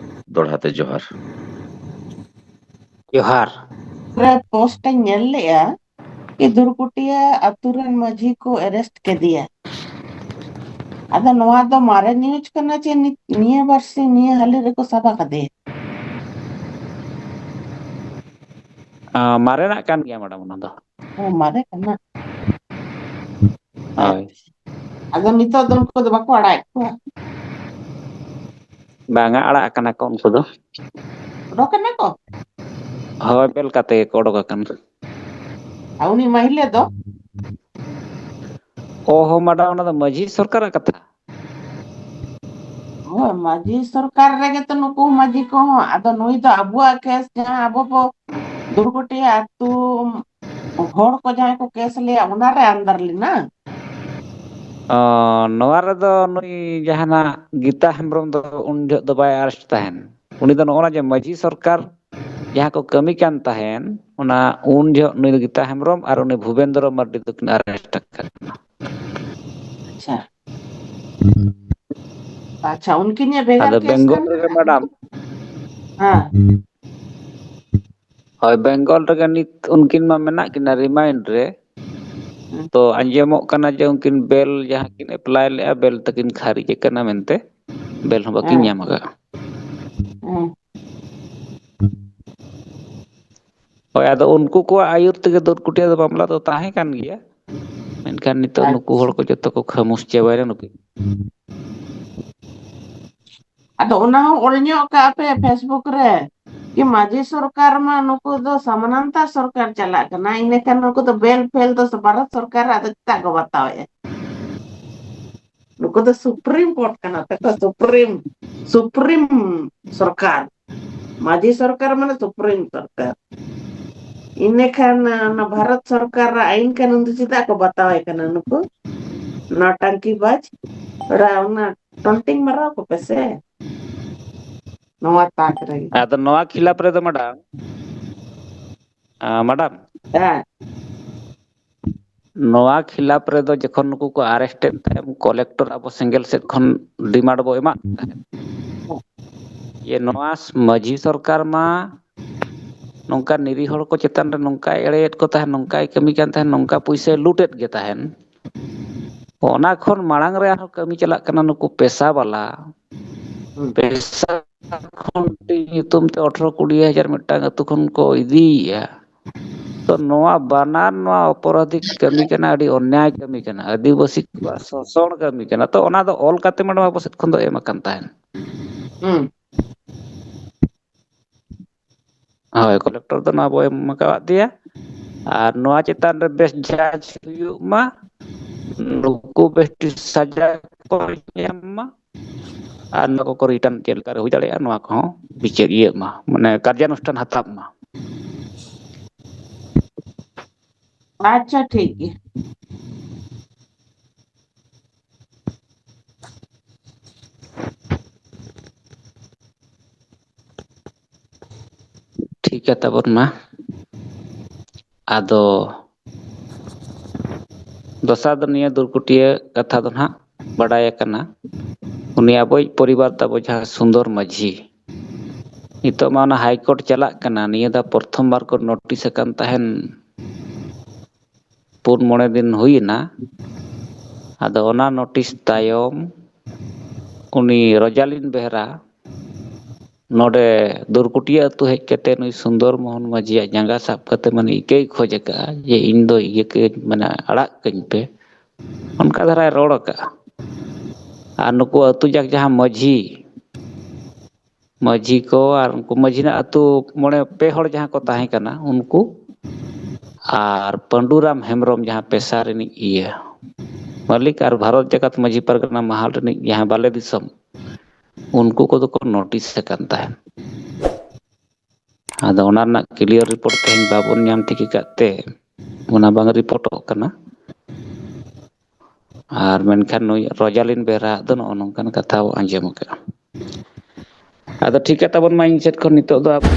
ᱫᱚᱦᱲᱟ ᱛᱮ ᱡᱚᱦᱟᱨ᱾ ᱡᱚᱦᱟᱨ᱾ ᱨᱮ ᱯᱳᱥᱴ ᱤᱧ ᱧᱮᱞ ᱞᱮᱜᱼᱟ ᱠᱤ ᱫᱩᱨᱜᱩᱴᱤᱭᱟ ᱟᱛᱳ ᱨᱮᱱ ᱢᱟᱹᱡᱷᱤ ᱠᱚ ᱮᱨᱮᱥᱴ ᱠᱮᱫᱮᱭᱟ᱾ ᱟᱫᱚ ᱱᱚᱣᱟ ᱫᱚ ᱢᱟᱨᱮ ᱱᱤᱭᱩᱡ ᱠᱟᱱᱟ ᱪᱮ ᱱᱤ- ᱱᱤᱭᱟᱹ ᱵᱟᱨᱥᱤᱧ ᱱᱤᱭᱟᱹ ᱦᱟᱹᱞᱤ ᱨᱮᱠᱚ ᱥᱟᱵ ᱟᱠᱟᱫᱮᱭᱟ? ᱟᱸ, ᱢᱟᱨᱮᱱᱟᱜ ᱠᱟᱱ ᱜᱮᱭᱟ ᱢᱮᱰᱟᱢ ᱚᱱᱟ ᱫᱚ᱾ ᱚ, ᱢᱟᱨᱮ ᱠᱟᱱᱟ᱾ ᱦᱳᱭ᱾ ᱟᱫᱚ ᱱᱤᱛᱚᱜ ᱫᱚ ᱩᱱᱠᱩ ᱫᱚ ᱵᱟᱠᱚ ᱟᱲᱟᱜᱮᱫ ᱠᱚᱣᱟ? ᱵᱟᱝᱟ, ᱟᱲᱟᱜ ᱟᱠᱟᱱᱟ ᱠᱚ ᱩᱱᱠᱩ ᱫᱚ᱾ ᱚᱰᱚᱠ ᱠᱟᱱᱟ ᱠᱚ? ᱦᱳᱭ, ᱵᱮᱞ ᱠᱟᱛᱮ ᱜᱮᱠᱚ ᱚᱰᱚᱠ ᱟᱠᱟᱱᱟ᱾ ᱟᱨ ᱩᱱᱤ ᱢᱟᱹᱦᱤᱞᱟᱹ ᱫᱚ? ᱚ ᱦᱚᱸ ᱢᱮᱰᱟᱢ, ᱚᱱᱟ ᱫᱚ ᱢᱟᱹᱡᱷᱤ ᱥᱚᱨᱠᱟᱨᱟᱜ ᱠᱟᱛᱷᱟ᱾ ᱦᱳᱭ, ᱢᱟᱹᱡᱷᱤ ᱥᱚᱨᱠᱟᱨ ᱨᱮᱜᱮ ᱛᱚ ᱱᱩᱠᱩ ᱢᱟᱹᱡᱷᱤ ᱠᱚᱦᱚᱸ᱾ ᱟᱫᱚ ᱱᱩᱭ ᱫᱚ ᱟᱵᱚᱣᱟᱜ ᱠᱮᱥ, ᱡᱟᱦᱟᱸ ᱟᱵᱚ ᱵᱚ ᱫᱩᱨᱜᱩᱴᱤᱭᱟ ᱟᱹᱛᱩ ᱦᱚᱲ ᱠᱚ ᱡᱟᱦᱟᱸᱭ ᱠᱚ ᱠᱮᱥ ᱞᱮᱭᱟ, ᱚᱱᱟᱨᱮ ᱟᱱᱰᱟᱨ ᱞᱮᱱᱟ᱾ ᱚ, ᱱᱚᱣᱟ ᱨᱮᱫᱚ ᱱᱩᱭ ᱡᱟᱦᱟᱱᱟᱜ ᱜᱤᱛᱟ ᱦᱮᱢᱵᱨᱚᱢ ᱫᱚ ᱩᱱ ᱡᱚᱦᱚᱜ ᱫᱚ ᱵᱟᱭ ᱟᱨᱮᱥᱴ ᱛᱟᱦᱮᱱ᱾ ᱩᱱᱤ ᱫᱚ ᱱᱚᱜᱼᱚ ᱱᱟ ᱡᱮ ᱢᱟᱹᱡᱷᱤ ᱥᱚᱨᱠᱟᱨ ᱡᱟᱦᱟᱸ ᱠᱚ ᱠᱟᱹᱢᱤ ᱠᱟᱱ ᱛᱟᱦᱮᱱ, ᱚᱱᱟ ᱩᱱ ᱡᱚᱦᱚᱜ ᱱᱩᱭ ᱫᱚ ᱜᱤᱛᱟ ᱦᱮᱢᱵᱨᱚᱢ ᱟᱨ ᱩᱱᱤ ᱵᱷᱩᱵᱮᱱᱫᱨᱚ ᱢᱟᱨᱰᱤ ᱫᱚᱠᱤᱱ ᱟᱨᱮᱥᱴ ᱟᱠᱟᱫ ᱠᱤᱱᱟ᱾ ᱟᱪᱪᱷᱟ, ᱟᱪᱪᱷᱟ, ᱩᱱᱠᱤᱱᱟᱜ ᱵᱷᱮᱜᱟᱨ ᱟᱫᱚ ᱠᱮᱥ ᱵᱮᱝᱜᱚᱞ ᱠᱟᱱ ᱨᱮᱜᱮ ᱛᱟᱦᱮᱸᱫ᱾ ᱢᱮᱰᱟᱢ, ᱦᱮᱸ, ᱦᱳᱭ, ᱵᱮᱝᱜᱚᱞ ᱨᱮᱜᱮ ᱱᱤᱛ ᱩᱱᱠᱤᱱ ᱢᱟ ᱢᱮᱱᱟᱜ ᱠᱤᱱᱟ ᱨᱤᱢᱟᱭᱤᱱᱰ ᱨᱮ᱾ ᱦᱮᱸ᱾ ᱛᱚ ᱟᱸᱡᱚᱢᱚᱜ ᱠᱟᱱᱟ ᱡᱮ ᱩᱱᱠᱤᱱ ᱵᱮᱞ ᱡᱟᱦᱟᱸ ᱠᱤᱱ ᱮᱯᱞᱟᱭ ᱞᱮᱜᱼᱟ, ᱵᱮᱞ ᱛᱟᱹᱠᱤᱱ ᱠᱷᱟᱨᱤᱡ ᱟᱠᱟᱱᱟ ᱢᱮᱱᱛᱮ, ᱵᱮᱞ ᱦᱚᱸ ᱵᱟᱹᱠᱤᱱ ᱦᱮᱸ᱾ ᱧᱟᱢ ᱟᱠᱟᱫᱼᱟ᱾ ᱦᱮᱸ᱾ ᱦᱳᱭ, ᱟᱫᱚ ᱩᱱᱠᱩ ᱠᱚᱣᱟᱜ ᱟᱹᱭᱩᱨ ᱛᱮᱜᱮ ᱫᱩᱨᱜᱩᱴᱤᱭᱟ ᱫᱚ ᱢᱟᱢᱞᱟ ᱫᱚ ᱛᱟᱦᱮᱸ ᱠᱟᱱ ᱜᱮᱭᱟ, ᱢᱮᱱᱠᱷᱟᱱ ᱱᱤᱛᱚᱜ ᱱᱩᱠᱩ ᱦᱚᱲ ᱟᱪᱪᱷᱟ᱾ ᱠᱚ ᱡᱚᱛᱚ ᱠᱚ ᱠᱷᱟᱢᱳᱥ ᱪᱟᱵᱟᱭᱮᱱᱟ ᱱᱩᱠᱩ᱾ ᱟᱫᱚ ᱚᱱᱟ ᱦᱚᱸ ᱚᱞ ᱧᱚᱜ ᱠᱟᱜ ᱯᱮ ᱯᱷᱮᱥᱵᱩᱠ ᱨᱮ, ᱠᱤ ᱢᱟᱹᱡᱷᱤ ᱥᱚᱨᱠᱟᱨ ᱢᱟ ᱱᱩᱠᱩ ᱫᱚ ᱥᱟᱢᱟᱱᱟᱱᱛᱟᱨ ᱥᱚᱨᱠᱟᱨ ᱪᱟᱞᱟᱜ ᱠᱟᱱᱟ, ᱤᱱᱟᱹᱠᱷᱟᱱ ᱱᱩᱠᱩ ᱫᱚ ᱵᱮᱞ ᱯᱷᱮᱞ ᱫᱚ ᱵᱷᱟᱨᱚᱛ ᱥᱚᱨᱠᱟᱨ ᱟᱫᱚ ᱪᱮᱫᱟᱜ ᱠᱚ ᱵᱟᱛᱟᱣᱮᱫᱼᱟ? ᱱᱩᱠᱩ ᱫᱚ ᱥᱩᱯᱨᱤᱢ ᱠᱳᱨᱴ ᱠᱟᱱᱟ ᱛᱟᱠᱚ, ᱥᱩᱯᱨᱤᱢ, ᱥᱩᱯᱨᱤᱢ ᱥᱚᱨᱠᱟᱨ᱾ ᱢᱟᱹᱡᱷᱤ ᱥᱚᱨᱠᱟᱨ ᱢᱟᱱᱮ ᱥᱩᱯᱨᱤᱢ ᱥᱚᱨᱠᱟᱨ᱾ ᱤᱱᱟᱹᱠᱷᱟᱱ ᱚᱱᱟ ᱵᱷᱟᱨᱚᱛ ᱥᱚᱨᱠᱟᱨᱟᱜ ᱟᱹᱭᱤᱱ ᱠᱟᱹᱱᱩᱱ ᱫᱚ ᱪᱮᱫᱟᱜ ᱠᱚ ᱵᱟᱛᱟᱣᱮ ᱠᱟᱱᱟ ᱱᱩᱠᱩ ᱱᱚᱴᱟᱝᱠᱤ ᱵᱟᱡᱽ? ᱚᱱᱟ ᱴᱚᱱᱴᱤᱝ ᱢᱟᱨᱟᱣ ᱠᱚᱯᱮ ᱥᱮ᱾ ᱱᱚᱣᱟ ᱛᱟᱠ ᱨᱮᱜᱮ᱾ ᱟᱫᱚ ᱱᱚᱣᱟ ᱠᱷᱤᱞᱟᱯ ᱨᱮᱫᱚ ᱢᱮᱰᱟᱢ, ᱟ, ᱢᱮᱰᱟᱢ, ᱦᱮᱸ᱾ ᱱᱚᱣᱟ ᱠᱷᱤᱞᱟᱯ ᱨᱮᱫᱚ ᱡᱚᱠᱷᱚᱱ ᱱᱩᱠᱩ ᱠᱚ ᱟᱨᱮᱥᱴ ᱮᱫ ᱛᱟᱦᱮᱸᱫ, ᱠᱚᱞᱮᱠᱴᱚᱨ ᱟᱵᱚ ᱥᱮᱸᱜᱮᱞ ᱥᱮᱫ ᱠᱷᱚᱱ ᱰᱤᱢᱟᱱᱰ ᱵᱚ ᱮᱢᱟᱫ ᱛᱟᱦᱮᱸᱫ, ᱡᱮ ᱱᱚᱣᱟ ᱢᱟᱹᱡᱷᱤ ᱥᱚᱨᱠᱟᱨ ᱢᱟ ᱱᱚᱝᱠᱟ ᱱᱤᱨᱤᱦ ᱦᱚᱲ ᱠᱚ ᱪᱮᱛᱟᱱ ᱨᱮ ᱱᱚᱝᱠᱟᱭ ᱮᱲᱮᱭᱮᱫ ᱠᱚ ᱛᱟᱦᱮᱸᱫ, ᱱᱚᱝᱠᱟᱭ ᱠᱟᱹᱢᱤ ᱠᱟᱱ ᱛᱟᱦᱮᱸᱫ, ᱱᱚᱝᱠᱟ ᱯᱩᱭᱥᱟᱹᱭ ᱞᱩᱴ ᱮᱫ ᱜᱮ ᱛᱟᱦᱮᱸᱫ᱾ ᱚᱱᱟ ᱠᱷᱚᱱ ᱢᱟᱲᱟᱝ ᱨᱮ ᱟᱨᱦᱚᱸ ᱠᱟᱹᱢᱤ ᱪᱟᱞᱟᱜ ᱠᱟᱱᱟ ᱱᱩᱠᱩ ᱯᱮᱥᱟ ᱵᱟᱞᱟ᱾ ᱦᱩᱸ᱾ ᱯᱮᱥᱟ ᱠᱷᱚᱱ ᱧᱩᱛᱩᱢ ᱛᱮ ᱟᱴᱷᱨᱚ ᱠᱩᱲᱤ ᱦᱟᱡᱟᱨ ᱢᱤᱫᱴᱟᱝ ᱟᱹᱛᱩ ᱠᱷᱚᱱ ᱠᱚ ᱤᱫᱤᱭᱮᱫᱼᱟ᱾ ᱛᱚ ᱱᱚᱣᱟ ᱵᱟᱱᱟᱨ, ᱱᱚᱣᱟ ᱚᱯᱚᱨᱟᱫᱷᱤᱠ ᱠᱟᱹᱢᱤ ᱠᱟᱱᱟ, ᱟᱹᱰᱤ ᱚᱱᱱᱭᱟᱭ ᱠᱟᱹᱢᱤ ᱠᱟᱱᱟ, ᱟᱹᱫᱤᱵᱟᱹᱥᱤ ᱠᱚᱣᱟᱜ ᱥᱳᱥᱚᱱ ᱠᱟᱹᱢᱤ ᱠᱟᱱᱟ᱾ ᱛᱚ ᱚᱱᱟ ᱫᱚ ᱚᱞ ᱠᱟᱛᱮ ᱢᱮᱰᱟᱢ ᱟᱵᱚ ᱥᱮᱫ ᱠᱷᱚᱱ ᱫᱚ ᱮᱢ ᱟᱠᱟᱱ ᱛᱟᱦᱮᱸᱱ᱾ ᱦᱩᱸ᱾ ᱦᱳᱭ, ᱠᱚᱞᱮᱠᱴᱚᱨ ᱫᱚ ᱱᱚᱣᱟ ᱵᱚᱭ ᱮᱢ ᱟᱠᱟᱫ ᱫᱮᱭᱟ᱾ ᱟᱨ ᱱᱚᱣᱟ ᱪᱮᱛᱟᱱ ᱨᱮ ᱵᱮᱥ ᱡᱟᱡᱽ ᱦᱩᱭᱩᱜ ᱢᱟ, ᱱᱩᱠᱩ ᱵᱮᱥ ᱴᱷᱤᱠ ᱥᱟᱡᱟ ᱠᱚ ᱧᱟᱢ ᱢᱟ, ᱟᱨ ᱱᱚᱣᱟ ᱠᱚᱠᱚ ᱨᱤᱴᱟᱨᱱ ᱪᱮᱫ ᱞᱮᱠᱟ ᱨᱮ ᱦᱩᱭ ᱫᱟᱲᱮᱭᱟᱜᱼᱟ, ᱱᱚᱣᱟ ᱠᱚᱦᱚᱸ ᱵᱤᱪᱟᱹᱨ ᱤᱭᱟᱹᱜ ᱢᱟ, ᱢᱟᱱᱮ ᱠᱟᱨᱡᱟᱱᱩᱥᱴᱷᱟᱱ ᱦᱟᱛᱟᱣ ᱢᱟ᱾ ᱟᱪᱪᱷᱟ, ᱴᱷᱤᱠ ᱜᱮᱭᱟ᱾ ᱴᱷᱤᱠ ᱜᱮᱭᱟ ᱛᱟᱵᱚᱱ ᱢᱟ᱾ ᱟᱫᱚ ᱫᱚᱥᱟᱨ ᱫᱚ ᱱᱤᱭᱟᱹ ᱫᱩᱨᱠᱩᱴᱤᱭᱟᱹ ᱠᱟᱛᱷᱟ ᱫᱚ ᱱᱟᱦᱟᱜ ᱵᱟᱰᱟᱭ ᱟᱠᱟᱱᱟ, ᱩᱱᱤ ᱟᱵᱚᱭᱤᱡ ᱯᱚᱨᱤᱵᱟᱨ ᱛᱟᱵᱚ ᱡᱟᱦᱟᱸ ᱥᱩᱱᱫᱚᱨ ᱢᱟᱹᱡᱷᱤ, ᱱᱤᱛᱚᱜ ᱢᱟ ᱚᱱᱟ ᱦᱟᱭ ᱠᱳᱨᱴ ᱪᱟᱞᱟᱜ ᱠᱟᱱᱟ, ᱱᱤᱭᱟᱹ ᱫᱷᱟᱣ ᱯᱨᱚᱛᱷᱚᱢ ᱵᱟᱨ ᱠᱚ ᱱᱳᱴᱤᱥ ᱟᱠᱟᱱ ᱛᱟᱦᱮᱱ, ᱯᱩᱱ ᱢᱚᱬᱮ ᱫᱤᱱ ᱦᱩᱭᱮᱱᱟ᱾ ᱟᱫᱚ ᱚᱱᱟ ᱱᱳᱴᱤᱥ ᱛᱟᱭᱚᱢ ᱩᱱᱤ ᱨᱚᱡᱟᱞᱤᱱ ᱵᱮᱦᱨᱟ ᱱᱚᱰᱮ ᱫᱩᱨᱠᱩᱴᱤᱭᱟᱹ ᱟᱹᱛᱩ ᱦᱮᱡ ᱠᱟᱛᱮ ᱱᱩᱭ ᱥᱩᱱᱫᱚᱨ ᱢᱳᱦᱚᱱ ᱢᱟᱹᱡᱷᱤᱭᱟᱜ ᱡᱟᱸᱜᱟ ᱥᱟᱵ ᱠᱟᱛᱮ ᱢᱟᱱᱮ ᱤᱠᱟᱹᱭ ᱠᱷᱚᱡ ᱟᱠᱟᱫᱼᱟ ᱡᱮ ᱤᱧ ᱫᱚ ᱤᱭᱟᱹ ᱠᱟᱹᱧ, ᱢᱟᱱᱮ ᱟᱲᱟᱜ ᱠᱟᱹᱧ ᱯᱮ, ᱚᱱᱠᱟ ᱫᱷᱟᱨᱟᱭ ᱨᱚᱲ ᱟᱠᱟᱫᱼᱟ᱾ ᱟᱨ ᱱᱩᱠᱩ ᱟᱹᱛᱩ ᱡᱟᱠ ᱡᱟᱦᱟᱸ ᱢᱟᱹᱡᱷᱤ, ᱢᱟᱹᱡᱷᱤ ᱠᱚ ᱟᱨ ᱩᱱᱠᱩ ᱢᱟᱹᱡᱷᱤ ᱨᱮᱱᱟᱜ ᱟᱹᱛᱩ ᱢᱚᱬᱮ ᱯᱮ ᱦᱚᱲ ᱡᱟᱦᱟᱸ ᱠᱚ ᱛᱟᱦᱮᱸ ᱠᱟᱱᱟ ᱩᱱᱠᱩ, ᱟᱨ ᱯᱟᱹᱰᱩᱨᱟᱢ ᱦᱮᱢᱵᱨᱚᱢ ᱡᱟᱦᱟᱸ ᱯᱮᱥᱟ ᱨᱤᱱᱤᱡ ᱤᱭᱟᱹ, ᱢᱟᱹᱞᱤᱠ ᱟᱨ ᱵᱷᱟᱨᱚᱛ ᱡᱟᱠᱟᱛ ᱢᱟᱹᱡᱷᱤ ᱯᱟᱨᱜᱟᱱᱟ ᱢᱟᱦᱟᱞ ᱨᱤᱱᱤᱡ ᱡᱟᱦᱟᱸ ᱵᱟᱞᱮ ᱫᱤᱥᱚᱢ, ᱩᱱᱠᱩ ᱠᱚᱫᱚ ᱠᱚ ᱱᱳᱴᱤᱥ ᱟᱠᱟᱱ ᱛᱟᱦᱮᱸᱫ᱾ ᱟᱫᱚ ᱚᱱᱟ ᱨᱮᱱᱟᱜ ᱠᱞᱤᱭᱟᱨ ᱨᱤᱯᱳᱨᱴ ᱛᱮᱦᱮᱧ ᱵᱟᱵᱚᱱ ᱧᱟᱢ ᱴᱷᱤᱠ ᱟᱠᱟᱫ ᱛᱮ ᱚᱱᱟ ᱵᱟᱝ ᱨᱤᱯᱳᱨᱴᱚᱜ ᱠᱟᱱᱟ᱾ ᱟᱨ ᱢᱮᱱᱠᱷᱟᱱ ᱱᱩᱭ ᱨᱚᱡᱟᱞᱤᱱ ᱵᱮᱦᱨᱟ ᱟᱜ ᱫᱚ ᱱᱚᱜᱼᱚ ᱱᱚᱝᱠᱟᱱ ᱠᱟᱛᱷᱟ ᱵᱚ ᱟᱸᱡᱚᱢ ᱟᱠᱟᱫᱼᱟ᱾ ᱟᱫᱚ ᱴᱷᱤᱠ ᱜᱮᱭᱟ ᱛᱟᱵᱚᱱ ᱢᱟ, ᱤᱧ ᱥᱮᱫ ᱠᱷᱚᱱ ᱱᱤᱛᱚᱜ ᱫᱚ ᱟᱵᱚ